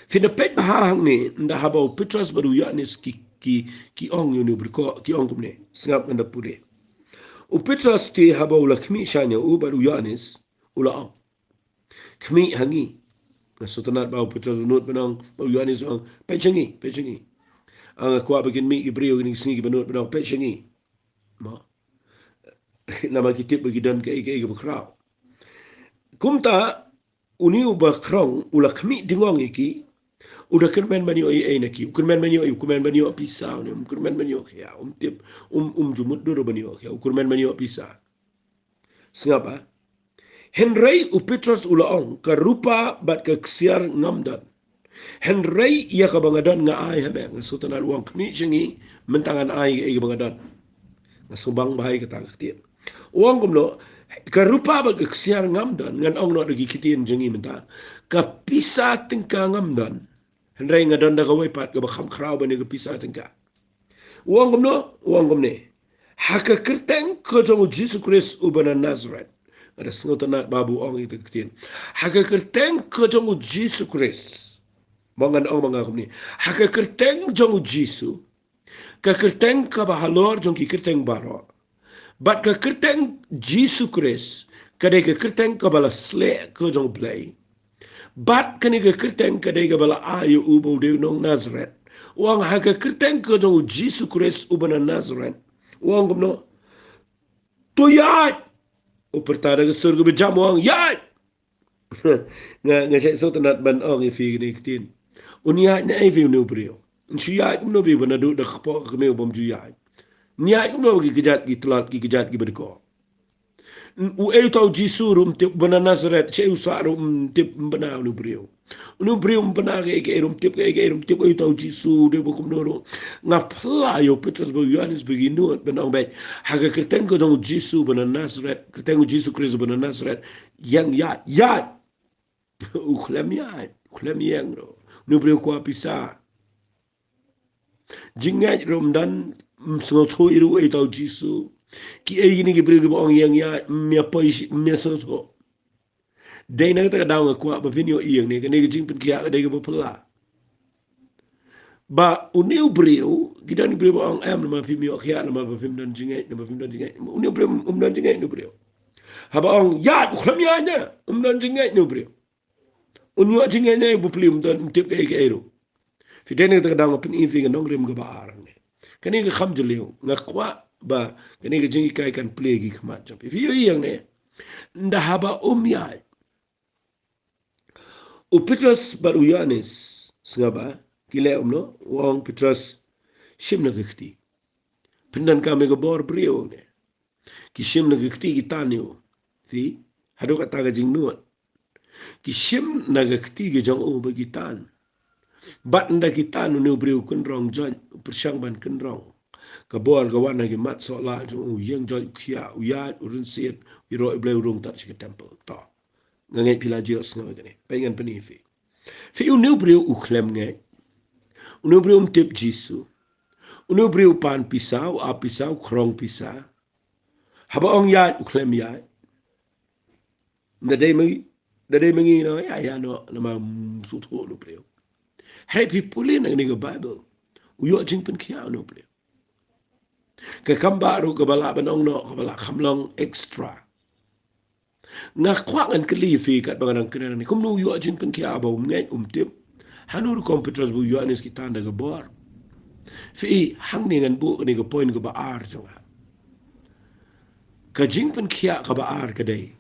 Phin da peit bha hangne, ynda haba u Petros bad u Ïoannis ki, ki, ki ong ïa une uba dkoh, ki ong kumne. Sngap, ngan da pule. U Petros te haba u la khmih shane ïa u bad u Ïoannis, u la ong, khmih ha ngi. Nga sngewtynnat ba u Petros u nud ban ong, ba u Ïoannis u ong, peit sha ngi, peit sha ngi. Nga kwah ba kin mih ki briew kine ki sngi kiba nud ban ong, peit sha ngi. Mo. Namar ki tip ba ki don kaei kaei kaba khraw. Kumta, une uba khrong u la khmih dingong ïa ki. U da kyrmen ban ïoh ei ei na ki. U kyrmen ban ïoh, u kyrmen ban ïoh pisa, une, um kyrmen ban ïoh khia, um tip, um, um ju mutdur ban ïoh khia, u kyrmen ban ïoh pisa. Sngap, ah. Hynrei u Petros u la ong, ka rupa bad ka ksiar ngam don. Hynrei ïa kaba nga don nga ai ha me. Nga sngewtynnat u ong, khmih sha ngi, mynta ngan ai ïa kaba nga don. Nga sngewbang bha ïa kata ka ktien. U ong kumno, ka rupa bad ka ksiar ngam don, ngan ong noh da ki ktien jong ngi mynta. Ka pisa tyngka ngam don. Hynrei nga don da kawei pat kaba kham khraw ban ïa ka pisa tyngka. U ong kumno, u ong kumne. Ha ka kyrteng ka jong u Jisu Khrist uba na Nazareth. Nga da sngewtynnat ba u ong ïa ka ktien. Ha ka kyrteng ka jong u Jisu Khrist. Mo, ngan ong ma nga kumne. Ha ka kyrteng jong u Jisu. Ka kyrteng kaba halor jong ki kyrteng baroh. Bad ka kyrteng Jisu Khrist, ka dei ka kyrteng kaba la sleh ka jong u Blei. Bad kane ka kyrteng ka dei kaba la ai ïa u ba u dei u nong Nazareth. U ong ha ka kyrteng ka jong u Jisu Khrist uba na Nazareth. U ong kumno? To ïaid. U pyrta da ka sur kaba jam u ong, ïaid. Nga, nga shait sngewtynnat ban ong ïa phi kane ka ktien. Un ïaid naei phi une u briew? Un shu ïaid kumno phi ba naduh da kpoh ka kmie u bym ju ïaid? Un ïaid kumno ki kjat ki tlot ki kjat kiba dkoh? Uei uta u Jisu ruh um tip, uba na Nazareth, shaei u sah ruh um tip, um bna une u briew. Une u briew um bna kaei kaei ruh um tip, kaei kaei ruh um tip, uei uta u Jisu, dei ba kumno ruh. Nga pla ïa u Petros bad u Ïoannis ba ki nud ban ong beit, ha ka kyrteng ka jong u Jisu uba na Nazareth, kyrteng u Jisu Khrist uba na Nazareth, ïeng ïaid, ïaid. U khlem ïaid, u khlem ïeng ruh. Une u briew kwah pisa. Jingngeit ruh um don, um sngewthuh ruh uei uta u Jisu. Kiei kine ki briew kiba ong ïeng ïaid, um ïa poi, um ïa sngewthuh. Dei na kata ka daw nga kwah ba phin ïohi ïa kane, kane ka jingpynkhiah ka dei kaba phylla. Ba une u briew, ki don ki briew ba ong em, namar phim ïoh khiah, namar ba phim don jingngeit, namar phim don jingngeit. Une u briew um don jingngeit, une u briew. Haba ong ïaid, u khlem ïaid ne, um don jingngeit une u briew. Un ïoh jingngeit ne, ba plie um don, um tip kaei kaei ruh. Phi dei na kata ka daw nga pyni phi ka nongrim kaba ar hangne. Kane ka kham jylliew, nga kwah ba kane ka jinghikai kan plie ki khmat jong phi. Phi ïohi hangne. Ynda haba um ïaid, u Petros bad u Ïoannis, sngap ba ki leh kumno, u ong Petros, shim na ka kti. Pyndonkam ïa ka bor briew ne. Ki shim na ka kti ki tan ïa u. Phi, haduh kata ka jingnud. Ki shim na ka kti ka jong u ba ki tan. Bad ynda ki tan une u briew u kynrong joit, u pyrshang ban kynrong. Ka bor ka wan na ki mat sohlah jong u, ïeng joit, u khiah, u ïaid, u rynsied, u ïaroh ïa u Blei, u rung tad sha ka temple. To. Nga ngeit phi la ju ïohsngew ïa kane. Peit ngan pyni phi. Phi, une u briew u khlem ngeit. Une u briew um tip Jisu. Une u briew u pan pisa, u ap pisa, u khrong pisa. Haba ong ïaid, u khlem ïaid. Ynda dei ma ngi, ynda dei ma ngi noh, ïa, ïa noh, namar um sngewthuh une u briew. Hynrei phi pule na kane ka Baibl. U ïoh jingpynkhiah une u briew. Ka kam ba ruh kaba lah ban ong noh, kaba lah kham long extra. Nga kwah ngan kylli phi katba nga dang kren ne, kumno u ïoh jingpynkhiah ba um ngeit um tip? Ha une u rukom Petros bad u Ïoannis ki tan da ka bor. Phi i, hangne ngan buh kane ka point kaba ar jong nga. Ka jingpynkhiah kaba ar ka dei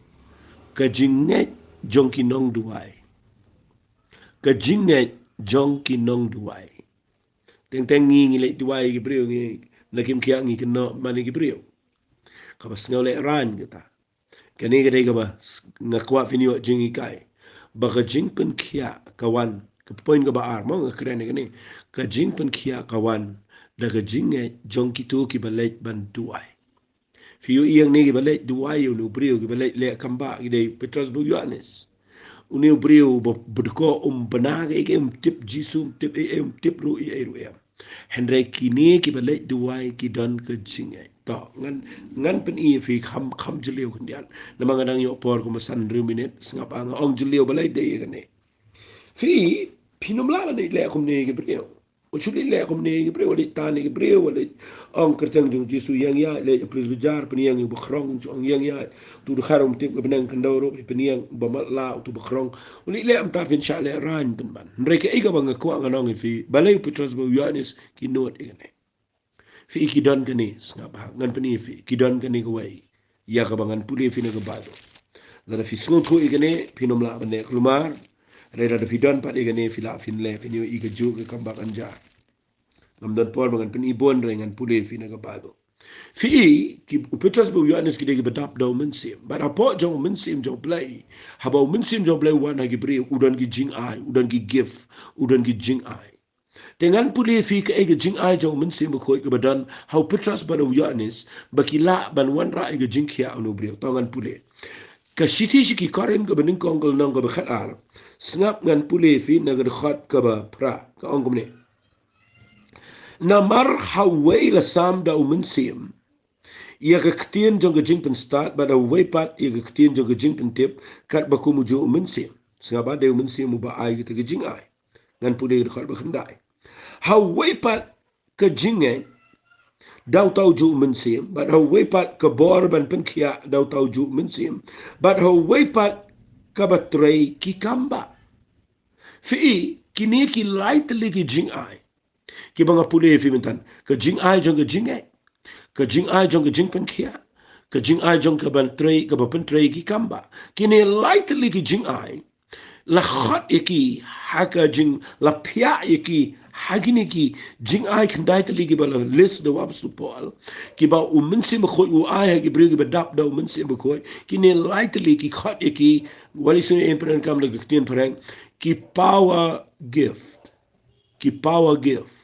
ka jingngeit jong ki nongduwai. Ka jingngeit jong ki nongduwai. Teng teng ngi ngi leit duwai ïa ki briew, ngi na kim khiah ngi kynnoh man ïa ki briew. Kaba sngew lehraiñ kata. Kane ka dei kaba s-, nga kwah phin ïoh jinghikai ba ka jingpynkhiah ka wan, ka point kaba ar mo nga kren ïa kane. Ka jingpynkhiah ka wan da ka jingngeit jong kito kiba leit ban duwai. Phi ïohi hangne kiba leit duwai ïa une u briew, kiba leit leh kambah ki dei u Petros bad u Ïoannis. Une u briew ba, ba dei ko um bna kaei kaei, um tip Jisu, um tip ei ei, um tip ruh ei ei ruh em. Hynrei kine kiba leit duwai ki don ka jingngeit. To, ngan, ngan pyni ïa phi kham, kham jylliew khyndiat. Namar nga dang ïoh por kumba san hynriew minit, sngap ha nga ong jylliew balei dei ïa kane. Phi, phin ym lah ban leh kumne ïa ki briew. U shu leh kumne ïa ki briew, u leh tan ïa ki briew, u leh ong kyrteng jong u Jisu ïeng ïaid, leh ïa u police bajar, pynïeng ïa u bakhrong, ong ïeng ïaid. Tu dkhar um tip ka bneng khyndew ruh, pynïeng ba matlah, tu bakhrong. U leh leh mynta phin shah lehraiñ pynban. Hynrei kaei kaba nga kwah ngan ong ïa phi, balei u Petros bad u Ïoannis ki nud ïa kane. Phi i ki don kane, sngap ha, ngan pyni ïa phi, ki don kane kawei. Ïa kaba ngan pule ïa phi na ka Baibl. Lada phi sngewthuh ïa kane, phin ym lah ban leh kulmar. Hynrei lada phi don pat ïa kane, phi lah phin leh, phin ïohi kajuh ka kambah kan jia. Ngam don por ba ngan pyni bun, hynrei ngan pule ïa phi na ka Baibl. Phi i, ki, u Petros bad u Ïoannis ki dei kiba dap da u Mynsiem. Bad hapoh jong u Mynsiem jong u Blei, haba u Mynsiem jong u Blei u wan ha ki briew, u don ki jingai, u don ki gift, u don ki jingai. Te ngan pule ïa phi kaei ka jingai jong u Mynsiem Bakhuid kaba don ha u Petros bad u Ïoannis, ba ki lah ban wanrah ïa ka jingkhiah une u briew. To ngan pule. Ka shithi sha ki Korinth kaba nyngkong ka lynnong kaba khatar. Sngap ngan pule ïa phi na ka dkhot kaba phra. Ka ong kumne. Namar ha uwei la sam da u Mynsiem ïa ka ktien jong ka jingpynstad, bad ha uwei pat ïa ka ktien jong ka jingpyntip, katba kum u juh u Mynsiem. Sngap ba dei u Mynsiem uba ai kata ka jingai. Ngan pule ka dkhot ba khyndai. Ha uwei pat ka jingngeit da uta u juh u Mynsiem, bad ha uwei pat ka bor ban pynkhiah da uta u juh u Mynsiem, bad ha uwei pat kaba trei ki kambah. Phi i, kine ki lai tylli ki jingai. Kiba nga pule ïa phi mynta. Ka jingai jong ka jingngeit. Ka jingai jong ka jingpynkhiah. Ka jingai jong ka ban trei, kaba pyntrei ki kambah. Kine lai tylli ki jingai. La khot ïa ki, ha ka jing, la phiah ïa ki, ha kine ki jingai khyndai tylli kiba la list da u Apostol Paul. Kiba u Mynsiem Bakhuid u ai ha ki briew kiba dap da u Mynsiem Bakhuid. Kine lai tylli ki khot ïa ki, wat la sngewthuh ïa phi, ngan kam da ka ktien phareng, ki power gift. Ki power gift.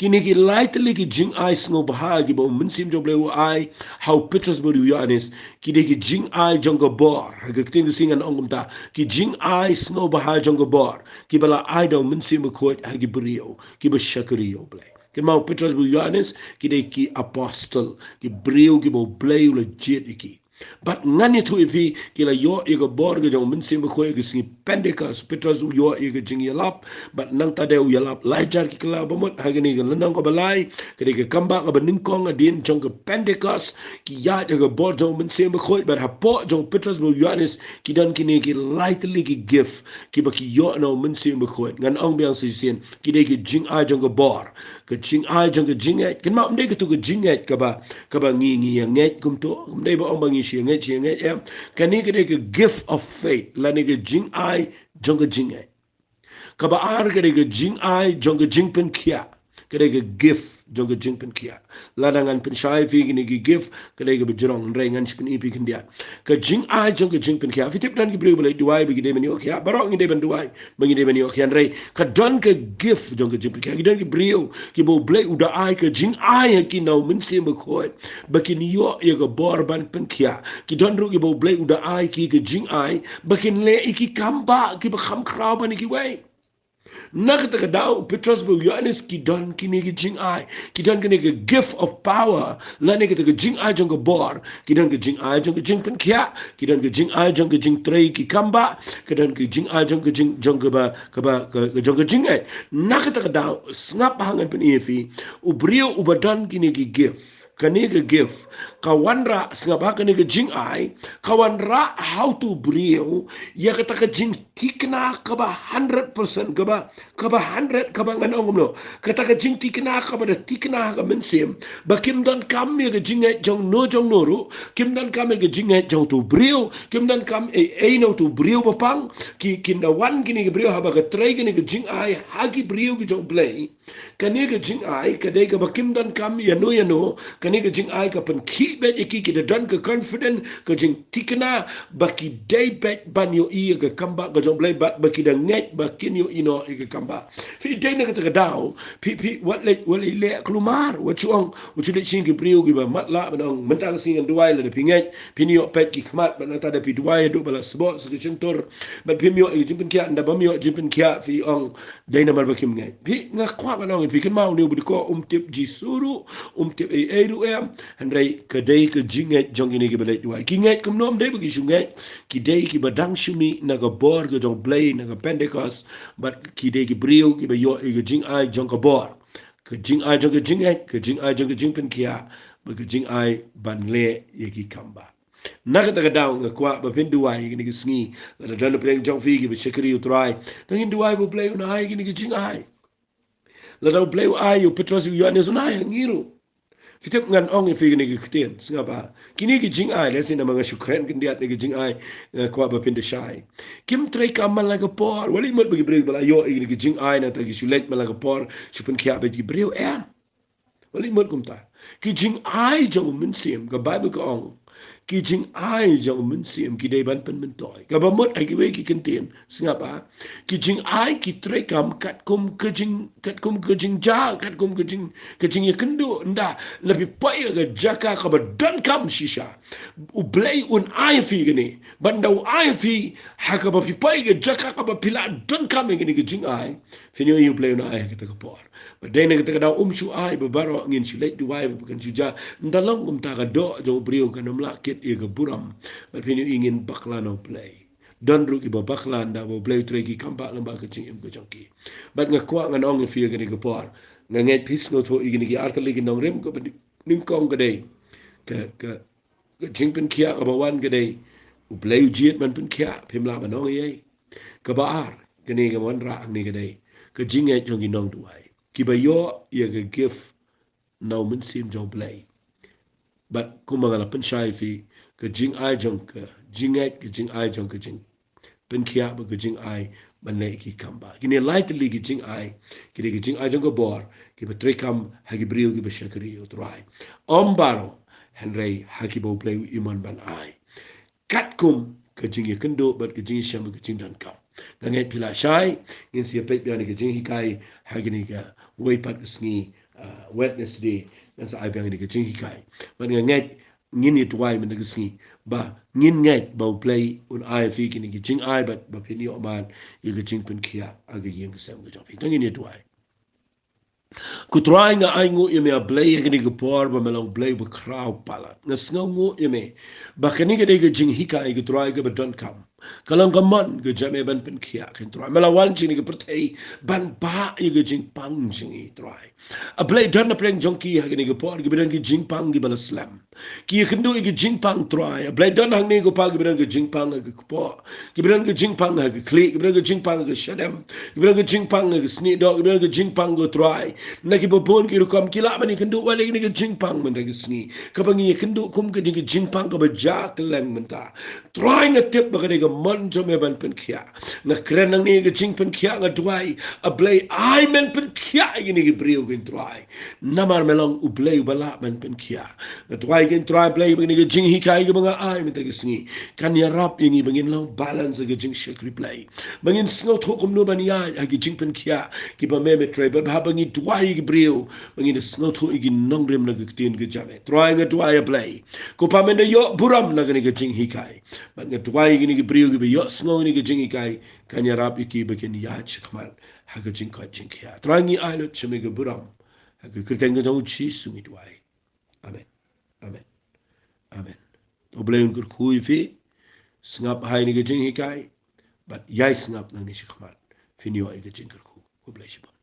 Kine ki lai tylli ki jingai sngewbha kiba u Mynsiem jong u Blei u ai ha u Petros bad u Ïoannis, ki dei ki jingai jong ka bor. Ha ka ktien Khasi ngan ong kumta, ki jingai sngewbha jong ka bor, kiba la ai da u Mynsiem Bakhuid ha ki briew kiba shakri ïa u Blei. Kynmaw u Petros bad u Ïoannis ki dei ki apostol, ki briew kiba u Blei u la jied ïa ki. Bad ngan ïathuh ïa phi, ki la ïoh ïa ka bor ka jong u Mynsiem Bakhuid ha ka sngi Pentecost. Petros u ïoh ïa ka jingïalap, bad nangta de u ïalap lai hajar ki kylla ba mut, ha kane ka lynnong kaba lai, ka dei ka kambah kaba nyngkong hadien jong ka Pentecost, ki ïaid ha ka bor jong u Mynsiem Bakhuid, bad hapoh jong u Petros bad u Ïoannis, ki don kine ki lai tylli ki gift, kiba ki ïoh na u Mynsiem Bakhuid. Ngan ong biang sa shisien, ki dei ki jingai jong ka bor, ka jingai jong ka jingngeit. Kynmaw ym dei katu ka jingngeit kaba, kaba ngi ngi ïa ngeit kumto. Ym dei ba ong ba ngi shu ïa ngeit, shu ïa ngeit em. Kane ka dei ka gift of faith, lane ka jingai jong ka jingngeit. Kaba ar ka dei ka jingai jong ka jingpynkhiah. Ka dei ka gift jong ka jingpynkhiah. Lada ngan pynshai ïa phi kine ki gift, ka dei kaba jrong, hynrei ngan shu pyni ïa phi khyndiat. Ka jingai jong ka jingpynkhiah. Phi tip don ki briew ba leit duwai ba ki dei ban ïoh khiah, baroh ngi dei ban duwai ba ngi dei ban ïoh khiah, hynrei ka don ka gift jong ka jingpynkhiah. Ki don ki briew kiba u Blei u da ai ka jingai ha ki na u Mynsiem Bakhuid ba kin ïoh ïa ka bor ban pynkhiah. Ki don ruh kiba u Blei u da ai ki ka jingai ba kin leh ïa ki kambah kiba kham khraw ban ïa kiwei. Na kata ka daw u Petros bad u Ïoannis ki don kine ki jingai, ki don kine ki gift of power, lane kata ka jingai jong ka bor, ki don ka jingai jong ka jingpynkhiah, ki don ka jingai jong ka jingtrei ki kambah, ki don ka jingai jong ka jing, jong kaba, kaba, ka, ka jong ka jingngeit. Na kata ka daw, sngap ba ngan pyni ïa phi, u briew uba don kine ki gift, kane ka gift ka wanrah, sngap ba, kane ka jingai ka wanrah ha uto u briew ïa kata ka jingthikna kaba hundred percent, kaba, kaba hundred, kaba ngan ong kumno, kata ka jingthikna kaba da thikna ha ka mynsiem, ba kim donkam ïa ka jingngeit jong no jong no ruh, kim donkam ïa ka jingngeit jong uto u briew, kim donkam ei ei na uto u briew ba pang. Ki, kin da wan kine ki briew haba ka trei kane ka jingai ha ki briew ki jong U Blei. Kane ka jingai ka dei kaba kim donkam ïa no ïa no. Kane ka jingai ka pynkhih beit ïa ki, ki da don ka confident, ka jingthikna ba ki dei beit ban ïohi ïa ka kambah ka jong U Blei, ba, ba ki da ngeit ba kin ïohi noh ïa ka kambah. Phi dei na kata ka daw phi, phi wat leh, wat leh leh kulmar, wat shu ong, wat shu leh shisien ki briew kiba matlah ban ong mynta ka sngi ngan duwai, lada phi ngeit phin ïoh peit ki khmat, bad nangta da phi duwai haduh ba la sboh sa ka shyntur, bad phim ïoh ïa ka jingpynkhiah, nda bym ïoh jingpynkhiah phi ong dei namar ba kim ngeit. Phi, nga kwah ban ong ïa phi, kynmaw, une u ba dei ko um tip Jisu ruh, um tip ei ei ruh em. Hynrei ka dei ka jingngeit jong kine kiba leit duwai. Ki ngeit kumno? Ym dei ba ki shu ngeit, ki dei kiba dang shu mih na ka bor ka jong U Blei na ka Pentecost, bad ki dei ki briew kiba ïoh ïa ka jingai jong ka bor, ka jingai jong ka jingngeit, ka jingai jong ka jingpynkhiah, bad ka jingai ban leh ïa ki kambah. Na kata ka daw nga kwah ba phin duwai ïa kine ki sngi, lada don na pdeng jong phi kiba shakri ïa U Trai, to ngin duwai ba U Blei un ai ïa kine ki jingai. Lada U Blei u ai ïa u Petros, ïa u Ïoannis, un ai ha ngi ruh. Phi tip ngan ong ïa phi kine ki ktien, sngap ba, kine ki jingai, lehse namar nga shu kren khyndiat, kine ki jingai, nga kwah ba phin da shai. Kim treikam man la ka por. Wat leit mut ba ki briew ba la ïoh ïa kine ki jingai nangta ki shu leit man la ka por shu pynkhiah bad ki briew, em. Wat leit mut kumta. Ki jingai jong u Mynsiem, ka Baibl ka ong, ki jingai jong u Mynsiem ki dei ban pynmyntoi. Kaba mut ha kiwei ki kyntien, sngap ba, ki jingai ki treikam katkum ka jing, katkum ka jingjia, katkum ka jing, ka jingïakynduh. Nda la phi poi ha ka jaka kaba donkam shisha, U Blei un ai ïa phi kine. Bad nda u ai ïa phi ha kaba phi poi ha ka jaka kaba phi la donkam ïa kine ki jingai, phin ïohi U Blei un ai ha kata ka por. Bad dei na kata ka daw um shu ai ba baroh ngin shu leit duwai ba kan shu jia. Nda long kumta, ka doh jong u briew kan ym lah kit ïa ka burom. Bad phin ïohi ngin bakla na U Blei. Don ruh kiba bakla nda ba U Blei u trei ki kambah lyngba ka jingim ka jong ki. Bad nga kwah ngan ong ïa phi ha kane ka por, nga ngeit phi sngewthuh ïa kine ki artylli ki nongrim kaba nyngkong ka dei ka, ka, ka jingpynkhiah kaba wan ka dei U Blei u jied ban pynkhiah, phim lah ban ong ei ei. Kaba ar, kane ka wanrah hangne ka dei ka jingngeit jong ki nongduwai kiba ïoh ïa ka gift na u Mynsiem jong U Blei. Bad kumba nga la pynshai ïa phi, ka jingai jong ka jingngeit, ka jingai jong ka jingpynkhiah, bad ka jingai ban leh ki kambah. Kine lai tylli ki jingai ki dei ki jingai jong ka bor kiba treikam ha ki briew kiba shakri ïa U Trai. Ym baroh, hynrei ha kiba U Blei u imon ban ai, katkum ka jingïakynduh bad ka jingïashem bad ka jingdonkam. Nga ngeit phi la shai. Ngin sa ïapeit biang ïa ka jinghikai ha kane kawei pat ka sngi, ah, Wednesday. Ngan sa ai biang ïa ka jinghikai. Bad nga ngeit ngin ïa duwai mynta ka sngi ba ngin ngeit ba U Blei un ai ïa phi kine ki jingai bad ba phin ïoh mad ïa ka jingpynkhiah ha ka ïing ka sem ka jong phi. To ngin ïa duwai. Ko Trai, nga ainguh ïa me, A Blei, ha kane ka por ba me long U Blei uba khraw palat. Nga sngewnguh ïa me ba kane ka dei ka jinghikai, ko Trai, kaba donkam. Ka long ka mon ka jong me ban pynkhiah, ko Trai. Me la wan sha kane ka pyrthei ban bah ïa ka jingpang jong ngi, Trai. A Blei, don na pdeng jong ki ha kane ka por kiba don ki jingpang kiba la slem. Ki ïakynduh ïa ki jingpang, Trai. A Blei, don hangne, ko Pa, kiba don ki jingpang ha ka kpoh, kiba don ki jingpang ha ka khlieh, kiba don ki jingpang ha ka shadem, kiba don ki jingpang ha ka snieh doh, kiba don ki jingpang, ko Trai, na kiba bun ki rukom. Ki lah ban ïakynduh wat ïa kine ki jingpang mynta ka sngi. Kaba ngi ïakynduh kum ka dei ka jingpang kaba jia kylleng mynta, Trai, nga tip ba ka dei ka mon jong me ban pynkhiah. Nga kren nangne ïa ka jingpynkhiah, nga duwai, A Blei, ai men pynkhiah ïa kine ki briew, ko Trai. Namar me long U Blei uba lah ban pynkhiah. Nga duwai, ko Trai Blei, ba kane ka jinghikai kaba nga ai mynta ka sngi kan ïarap ïa ngi ba ngin long balance ha ka jingshakri Blei, ba ngin sngewthuh kumno ban ïaid ha ki jingpynkhiah kiba me me trei. Bad haba ngi duwai ïa ki briew, ba ngin da sngewthuh ïa ki nongrim na ka ktien ka jong me. Trai, nga duwai, A Blei, ko Pa, men da ïoh burom na kane ka jinghikai. Bad nga duwai ïa kine ki briew kiba ïohsngew ïa kane ka jinghikai, kan ïarap ïa ki ba kin ïaid shakhmat ha ka jingkoit jingkhiah. Trai, ngi ai lut sha me ka burom. Ha ka kyrteng ka jong U Jisu ngi duwai. Amen. Amen. Amen. To U Blei un kyrkhu ïa phi. Sngap ha kane ka jinghikai bad ïai sngap nangne shakhmat. Phin ïoh ïa ka jingkyrkhu. Khublei shibun.